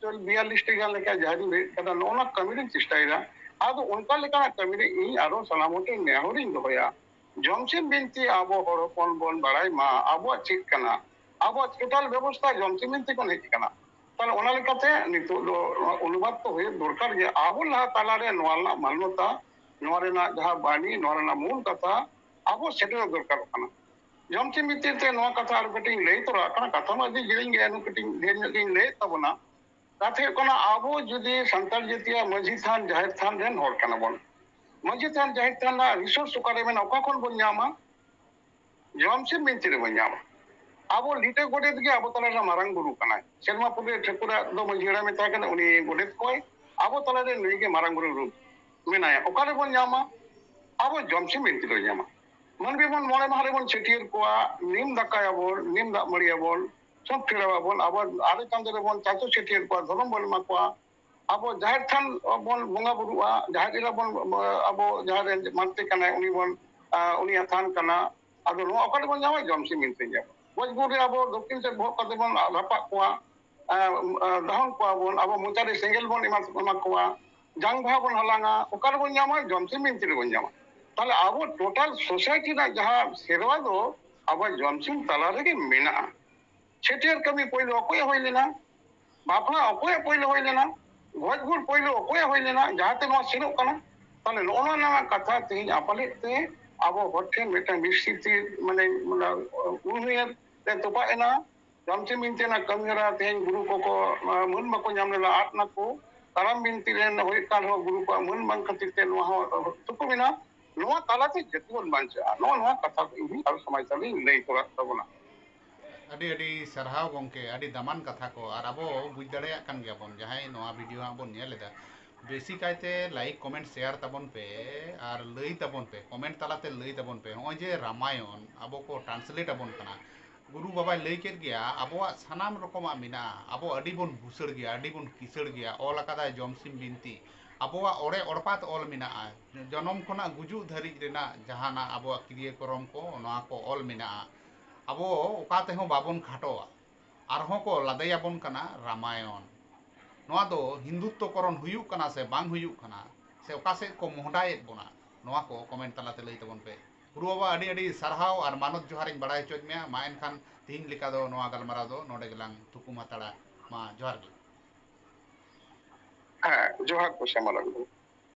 ᱵᱤᱭᱟᱞᱞᱤᱥ ᱴᱤ ᱜᱟᱱ ᱞᱮᱠᱟ ᱡᱟᱦᱮᱨ ᱤᱧ ᱵᱮᱨᱮᱫ ᱠᱟᱫᱟ, ᱱᱚᱜᱼᱚ ᱱᱚᱣᱟ ᱠᱟᱹᱢᱤ ᱨᱤᱧ ᱪᱮᱥᱴᱟᱭᱮᱫᱟ᱾ ᱟᱫᱚ ᱚᱱᱠᱟ ᱞᱮᱠᱟᱱᱟᱜ ᱠᱟᱹᱢᱤ ᱨᱮ ᱤᱧ ᱟᱨᱚ ᱥᱟᱱᱟᱢ ᱦᱚᱲ ᱴᱷᱮᱱ ᱱᱮᱦᱚᱨᱤᱧ ᱫᱚᱦᱚᱭᱟ, ᱡᱚᱢᱥᱤᱢ ᱵᱤᱱᱛᱤ ᱟᱵᱚ ᱦᱚᱲ ᱦᱚᱯᱚᱱ ᱵᱚᱱ ᱵᱟᱲᱟᱭ ᱢᱟ, ᱟᱵᱚᱣᱟᱜ ᱪᱮᱫ ᱠᱟᱱᱟ, ᱟᱵᱚᱣᱟᱜ ᱴᱳᱴᱟᱞ ᱵᱮᱵᱚᱥᱛᱷᱟ ᱡᱚᱢᱥᱤᱢ ᱵᱤᱱᱛᱤ ᱠᱷᱚᱱ ᱦᱮᱡ ᱟᱠᱟᱱᱟ᱾ ᱛᱟᱦᱞᱮ ᱚᱱᱟ ᱞᱮᱠᱟᱛᱮ ᱱᱤᱛᱚᱜ ᱫᱚ ᱱᱚᱣᱟ ᱚᱱᱩᱵᱟᱫ ᱠᱚ ᱦᱩᱭᱩᱜ ᱫᱚᱨᱠᱟᱨ ᱜᱮ᱾ ᱟᱵᱚ ᱞᱟᱦᱟ ᱛᱟᱞᱟᱨᱮ ᱱᱚᱣᱟ ᱨᱮᱱᱟᱜ ᱢᱟᱱᱱᱚᱛᱟ, ᱱᱚᱣᱟ ᱨᱮᱱᱟᱜ ᱡᱟᱦᱟᱸ ᱵᱟᱹᱱᱤ, ᱱᱚᱣᱟ ᱨᱮᱱᱟᱜ ᱢᱩᱞ ᱠᱟᱛᱷᱟ ᱟᱵᱚ ᱥᱮᱴᱮᱨ ᱫᱚᱨᱠᱟᱨᱚᱜ ᱠᱟᱱᱟ᱾ ᱡᱚᱢᱥᱤᱢ ᱵᱤᱱᱛᱤ ᱛᱮ ᱱᱚᱣᱟ ᱠᱟᱛᱷᱟ ᱟᱨ ᱠᱟᱹᱴᱤᱡ ᱤᱧ ᱞᱟᱹᱭ ᱛᱚᱨᱟ ᱠᱟᱱᱟ, ᱠᱟᱛᱷᱟ ᱢᱟ ᱟᱹᱰᱤ ᱡᱤᱞᱤᱧ ᱜᱮᱭᱟ, ᱱᱩᱱ ᱠᱟᱹᱴᱤᱡ ᱰᱷᱮᱨ ᱧᱚᱜ ᱜᱤᱧ ᱞᱟᱹᱭᱮᱫ ᱛᱟᱵᱚᱱᱟ᱾ ᱠᱟᱛᱷᱟ ᱦᱩᱭᱩᱜ ᱠᱟᱱᱟ, ᱟᱵᱚ ᱡᱩᱫᱤ ᱥᱟᱱᱛᱟᱲ ᱡᱟᱹᱛᱤᱭᱟᱜ ᱢᱟᱹᱡᱷᱤ ᱛᱷᱟᱱ, ᱡᱟᱦᱮᱨ ᱛᱷᱟᱱ ᱨᱮᱱ ᱦᱚᱲ ᱠᱟᱱᱟ ᱵᱚᱱ, ᱢᱟᱹᱡᱷᱤ ᱛᱷᱟᱱ, ᱡᱟᱦᱮᱨ ᱛᱷᱟᱱ ᱨᱮᱱᱟᱜ ᱨᱤᱥᱳᱨᱥ ᱚᱠᱟᱨᱮ ᱢᱮᱱᱟᱜᱼᱟ, ᱚᱠᱟ ᱠᱷᱚᱱ ᱵᱚᱱ ᱧᱟᱢᱟ? ᱡᱚᱢᱥᱤᱢ ᱵᱤᱱᱛᱤ ᱨᱮᱵᱚᱱ ᱧᱟᱢᱟ᱾ ᱟᱵᱚ ᱞᱤᱴᱟᱹ ᱜᱚᱰᱮᱛ ᱜᱮ ᱟᱵᱚ ᱛᱟᱞᱟᱨᱮ ᱢᱟᱨᱟᱝ ᱵᱩᱨᱩ ᱠᱟᱱᱟᱭ᱾ ᱥᱮᱨᱢᱟᱯᱩᱨ ᱨᱮ ᱴᱷᱟᱹᱠᱩᱨᱟᱜ ᱫᱚ ᱢᱟᱹᱡᱷᱤ ᱦᱟᱲᱟᱢᱮ ᱛᱟᱦᱮᱸ ᱠᱟᱱᱟ, ᱩᱱᱤ ᱜᱚᱰᱮᱛ ᱠᱚᱭ, ᱟᱵᱚ ᱛᱟᱞᱟᱨᱮ ᱱᱩᱭ ᱜᱮ ᱢᱟᱨᱟᱝ ᱵᱩᱨᱩ ᱨᱩᱯ ᱢᱮᱱᱟᱭᱟ᱾ ᱚᱠᱟ ᱨᱮᱵᱚᱱ ᱧᱟᱢᱟ? ᱟᱵᱚ ᱡᱚᱢᱥᱤᱢ ᱵᱤᱱᱛᱤ ᱨᱮᱵᱚᱱ ᱧᱟᱢᱟ᱾ ᱢᱟᱹᱱᱢᱤ ᱵᱚᱱ ᱢᱚᱬᱮ ᱢᱟᱦᱟ ᱨᱮᱵᱚᱱ ᱪᱷᱟᱹᱴᱭᱟᱹᱨ ᱠᱚᱣᱟ, ᱱᱤᱢ ᱫᱟᱠᱟᱭᱟᱵᱚᱱ, ᱱᱤᱢ ᱫᱟᱜ ᱢᱟᱹᱲᱤᱭᱟᱵᱚᱱ, ᱥᱚᱵ ᱯᱷᱮᱨᱟᱣᱟᱵᱚᱱ, ᱟᱵᱚ ᱟᱨᱮ ᱪᱟᱸᱫᱳ ᱨᱮᱵᱚᱱ ᱪᱟᱪᱳ ᱪᱷᱟᱹᱴᱭᱟᱹᱨ ᱠᱚᱣᱟ, ᱫᱷᱚᱨᱚᱢ ᱵᱚᱱ ᱮᱢᱟ ᱠᱚᱣᱟ, ᱟᱵᱚ ᱡᱟᱦᱮᱨ ᱛᱷᱟᱱ ᱵᱚᱱ ᱵᱚᱸᱜᱟ ᱵᱩᱨᱩᱜᱼᱟ, ᱡᱟᱦᱮᱨ ᱮᱨᱟ ᱵᱚᱱ, ᱟᱵᱚ ᱡᱟᱦᱟᱸ ᱨᱮ ᱢᱟᱹᱱᱛᱤ ᱠᱟᱱᱟᱭ, ᱩᱱᱤ ᱵᱚᱱ, ᱟᱸ, ᱩᱱᱤᱭᱟᱜ ᱛᱷᱟᱱ ᱠᱟᱱᱟ᱾ ᱟᱫᱚ ᱱᱚᱣᱟ ᱚᱠᱟ ᱨᱮᱵᱚᱱ ᱧᱟᱢᱟ? ᱡᱚᱢᱥᱤᱢ ᱵᱤᱱᱛᱤ ᱧᱟᱢᱟ᱾ ᱜᱚᱡ ᱜᱩᱨ ᱨᱮ ᱟᱵᱚ ᱫᱚᱠᱠᱷᱤᱱ ᱥᱮᱫ ᱵᱚᱦᱚᱜ ᱠᱟᱛᱮ ᱵᱚᱱ ᱨᱟᱯᱟᱜ ᱠᱚᱣᱟ, ᱟᱸ, ᱟᱸ, ᱫᱟᱦᱚᱱ ᱠᱚᱣᱟ ᱵᱚᱱ, ᱟᱵᱚ ᱢᱚᱪᱟ ᱨᱮ ᱥᱮᱸᱜᱮᱞ ᱵᱚᱱ ᱮᱢᱟ, ᱮᱢᱟ ᱠᱚᱣᱟ, ᱡᱟᱝ ᱵᱟᱦᱟ ᱵᱚᱱ ᱦᱟᱞᱟᱝᱟ, ᱚᱠᱟ ᱨᱮᱵᱚᱱ ᱧᱟᱢᱟ? ᱡᱚᱢᱥᱤᱢ ᱵᱤᱱᱛᱤ ᱨᱮᱵᱚᱱ ᱧᱟᱢᱟ᱾ ᱛᱟᱦᱞᱮ ᱟᱵᱚ ᱴᱳᱴᱟᱞ ᱥᱳᱥᱟᱭᱴᱤ ᱨᱮᱱᱟᱜ ᱡᱟᱦᱟᱸ ᱥᱮᱨᱣᱟ ᱫᱚ ᱟᱵᱚᱣᱟᱜ ᱡᱚᱢᱥᱤᱢ ᱛᱟᱞᱟ ᱨᱮᱜᱮ ᱢᱮᱱᱟᱜᱼᱟ᱾ ᱪᱷᱟᱹᱴᱭᱟᱹᱨ ᱠᱟᱹᱢᱤ ᱯᱳᱭᱞᱳ ᱚᱠᱚᱭᱟᱜ ᱦᱩᱭ ᱞᱮᱱᱟ? ᱵᱟᱯᱞᱟ ᱚᱠᱚᱭᱟᱜ ᱯᱳᱭᱞᱳ ᱦᱩᱭ ᱞᱮᱱᱟ? ᱜᱚᱡ ᱜᱩᱨ ᱯᱳᱭᱞᱳ ᱚᱠᱚᱭᱟᱜ ᱦᱩᱭ ᱞᱮᱱᱟ? ᱡᱟᱦᱟᱸᱛᱮ ᱱᱚᱣᱟ ᱥᱮᱱᱚᱜ ᱠᱟᱱᱟ᱾ ᱛᱟᱦᱞᱮ ᱱᱚᱜᱼᱚ ᱱᱚᱣᱟ ᱨᱮᱱᱟᱜ ᱠᱟᱛᱷᱟ ᱛᱮᱦᱮᱧ ᱟᱯᱟᱞᱮᱫ ᱛᱮ ᱟᱵᱚ ᱦᱚᱲ ᱴᱷᱮᱱ ᱢᱤᱫᱴᱟᱝ ᱵᱤᱥᱥᱤᱛᱤ, ᱢᱟᱱᱮ, ᱢᱟᱱᱮ, ᱩᱭᱦᱟᱹᱨ ᱨᱮ ᱛᱚᱯᱟᱜ ᱮᱱᱟ᱾ ᱡᱚᱢᱥᱤᱢ ᱵᱤᱱᱛᱤ ᱨᱮᱱᱟᱜ ᱠᱟᱹᱢᱤᱦᱚᱨᱟ ᱛᱮᱦᱮᱧ ᱜᱩᱨᱩ ᱠᱚᱠᱚ, ᱟᱸ, ᱢᱟᱹᱱ ᱵᱟᱠᱚ ᱧᱟᱢ ᱞᱮᱫᱟ, ᱟᱫ ᱱᱟᱠᱚ᱾ ᱠᱟᱨᱟᱢ ᱵᱤᱱᱛᱤ ᱨᱮᱱ ᱦᱩᱭᱩᱜ ᱠᱟᱱ ᱨᱮᱦᱚᱸ ᱜᱩᱨᱩ ᱠᱚᱣᱟᱜ ᱢᱟᱹᱱ ᱵᱟᱝ ᱠᱷᱟᱹᱛᱤᱨ ᱛᱮ ᱱᱚᱣᱟ ᱦᱚᱸ ᱛᱷᱩᱠᱩᱢ ᱮᱱᱟ᱾ ᱱᱚᱣᱟ ᱛᱟᱞᱟᱛᱮ ᱡᱟᱹᱛᱤ ᱵᱚᱱ ᱵᱟᱧᱪᱟᱜᱼᱟ, ᱱᱚᱜᱼᱚ ᱱᱚᱣᱟ ᱠᱟᱛᱷᱟ ᱠᱚ ᱤᱧ ᱟᱵᱚ ᱥᱚᱢᱟᱡᱽ ᱛᱟᱞᱟᱧ ᱞᱟᱹᱭ ᱛᱚᱨᱟ ᱛᱟᱵᱚᱱᱟ᱾ ᱟᱹᱰᱤ ᱟᱹᱰᱤ ᱥᱟᱨᱦᱟᱣ ᱜᱚᱢᱠᱮ, ᱟᱹᱰᱤ ᱫᱟᱢᱟᱱ ᱠᱟᱛᱷᱟ ᱠᱚ᱾ ᱟᱨ ᱟᱵᱚ ᱵᱩᱡᱽ ᱫᱟᱲᱮᱭᱟᱜ ᱠᱟᱱ ᱜᱮᱭᱟᱵᱚᱱ, ᱡᱟᱦᱟᱸᱭ ᱱᱚᱣᱟ ᱵᱷᱤᱰᱤᱭᱳ ᱦᱟᱸᱜ ᱵᱚᱱ ᱧᱮᱞ ᱮᱫᱟ, ᱵᱮᱥᱤ ᱠᱟᱭᱛᱮ ᱞᱟᱭᱤᱠ, ᱠᱚᱢᱮᱱᱴ, ᱥᱮᱭᱟᱨ ᱛᱟᱵᱚᱱ ᱯᱮ ᱟᱨ ᱞᱟᱹᱭ ᱛᱟᱵᱚᱱ ᱯᱮ, ᱠᱚᱢᱮᱱᱴ ᱛᱟᱞᱟᱛᱮ ᱞᱟᱹᱭ ᱛᱟᱵᱚᱱ ᱯᱮ᱾ ᱱᱚᱜᱼᱚᱭ ᱡᱮ ᱨᱟᱢᱟᱭᱚᱱ ᱟᱵᱚ ᱠᱚ ᱴᱨᱟᱱᱥᱞᱮᱴ ᱟᱵᱚᱱ ᱠᱟᱱᱟ, ᱜᱩᱨᱩ ᱵᱟᱵᱟᱭ ᱞᱟᱹᱭ ᱠᱮᱫ ᱜᱮᱭᱟ, ᱟᱵᱚᱣᱟᱜ ᱥᱟᱱᱟᱢ ᱨᱚᱠᱚᱢᱟᱜ ᱢᱮᱱᱟᱜᱼᱟ, ᱟᱵᱚ ᱟᱹᱰᱤ ᱵᱚᱱ ᱵᱷᱩᱥᱟᱹᱲ ᱜᱮᱭᱟ, ᱟᱹᱰᱤ ᱵᱚᱱ ᱠᱤᱥᱟᱹᱲ ᱜᱮᱭᱟ, ᱚᱞ ᱟᱠᱟᱫᱟᱭ ᱡᱚᱢᱥᱤᱢ ᱵᱤᱱᱛᱤ, ᱟᱵᱚᱣᱟᱜ ᱚᱲᱮ ᱚᱲᱯᱟᱛ ᱚᱞ ᱢᱮᱱᱟᱜᱼᱟ, ᱡᱚᱱᱚᱢ ᱠᱷᱚᱱᱟᱜ ᱜᱩᱡᱩᱜ ᱫᱷᱟᱹᱨᱤᱡ ᱨᱮᱱᱟᱜ ᱡᱟᱦᱟᱱᱟᱜ ᱟᱵᱚᱣᱟᱜ ᱠᱨᱤᱭᱟᱹ ᱠᱚᱨᱚᱢ ᱠᱚ, ᱱᱚᱣᱟ ᱠᱚ ᱚᱞ ᱢᱮᱱᱟᱜᱼᱟ᱾ ᱟᱵᱚ ᱚᱠᱟ ᱛᱮᱦᱚᱸ ᱵᱟᱵᱚᱱ ᱠᱷᱟᱴᱚᱜᱼᱟ, ᱟᱨᱦᱚᱸ ᱠᱚ ᱞᱟᱫᱮᱭᱟᱵᱚᱱ ᱠᱟᱱᱟ ᱨᱟᱢᱟᱭᱚᱱ᱾ ᱱᱚᱣᱟ ᱫᱚ ᱦᱤᱱᱫᱩᱛᱛᱚ ᱠᱚᱨᱚᱱ ᱦᱩᱭᱩᱜ ᱠᱟᱱᱟ ᱥᱮ ᱵᱟᱝ ᱦᱩᱭᱩᱜ ᱠᱟᱱᱟ, ᱥᱮ ᱚᱠᱟ ᱥᱮᱫ ᱠᱚ ᱢᱚᱦᱰᱟᱭᱮᱫ ᱵᱚᱱᱟ, ᱱᱚᱣᱟ ᱠᱚ ᱠᱚᱢᱮᱱᱴ ᱛᱟᱞᱟᱛᱮ ᱞᱟᱹᱭ ᱛᱟᱵᱚᱱ ᱯᱮ᱾ ᱜᱩᱨᱩ ᱵᱟᱵᱟ, ᱟᱹᱰᱤ ᱟᱹᱰᱤ ᱥᱟᱨᱦᱟᱣ ᱟᱨ ᱢᱟᱱᱚᱛ ᱡᱚᱦᱟᱨᱤᱧ ᱵᱟᱲᱟᱭ ᱦᱚᱪᱚᱭᱮᱫ ᱢᱮᱭᱟ᱾ ᱢᱟ ᱮᱱᱠᱷᱟᱱ ᱛᱤᱦᱤᱧ ᱞᱮᱠᱟ ᱫᱚ ᱱᱚᱣᱟ ᱜᱟᱞᱢᱟᱨᱟᱣ ᱫᱚ ᱱᱚᱰᱮ ᱜᱮᱞᱟᱝ ᱛᱷᱩᱠᱩᱢ ᱦᱟᱛᱟᱲᱟ᱾ ᱢᱟ ᱡᱚᱦᱟᱨ ᱜᱮ᱾ ᱦᱮᱸ, ᱡᱚᱦᱟᱨ ᱜᱮ ᱥᱟᱢᱟᱞᱟᱞ ᱵᱟᱹᱵᱩ᱾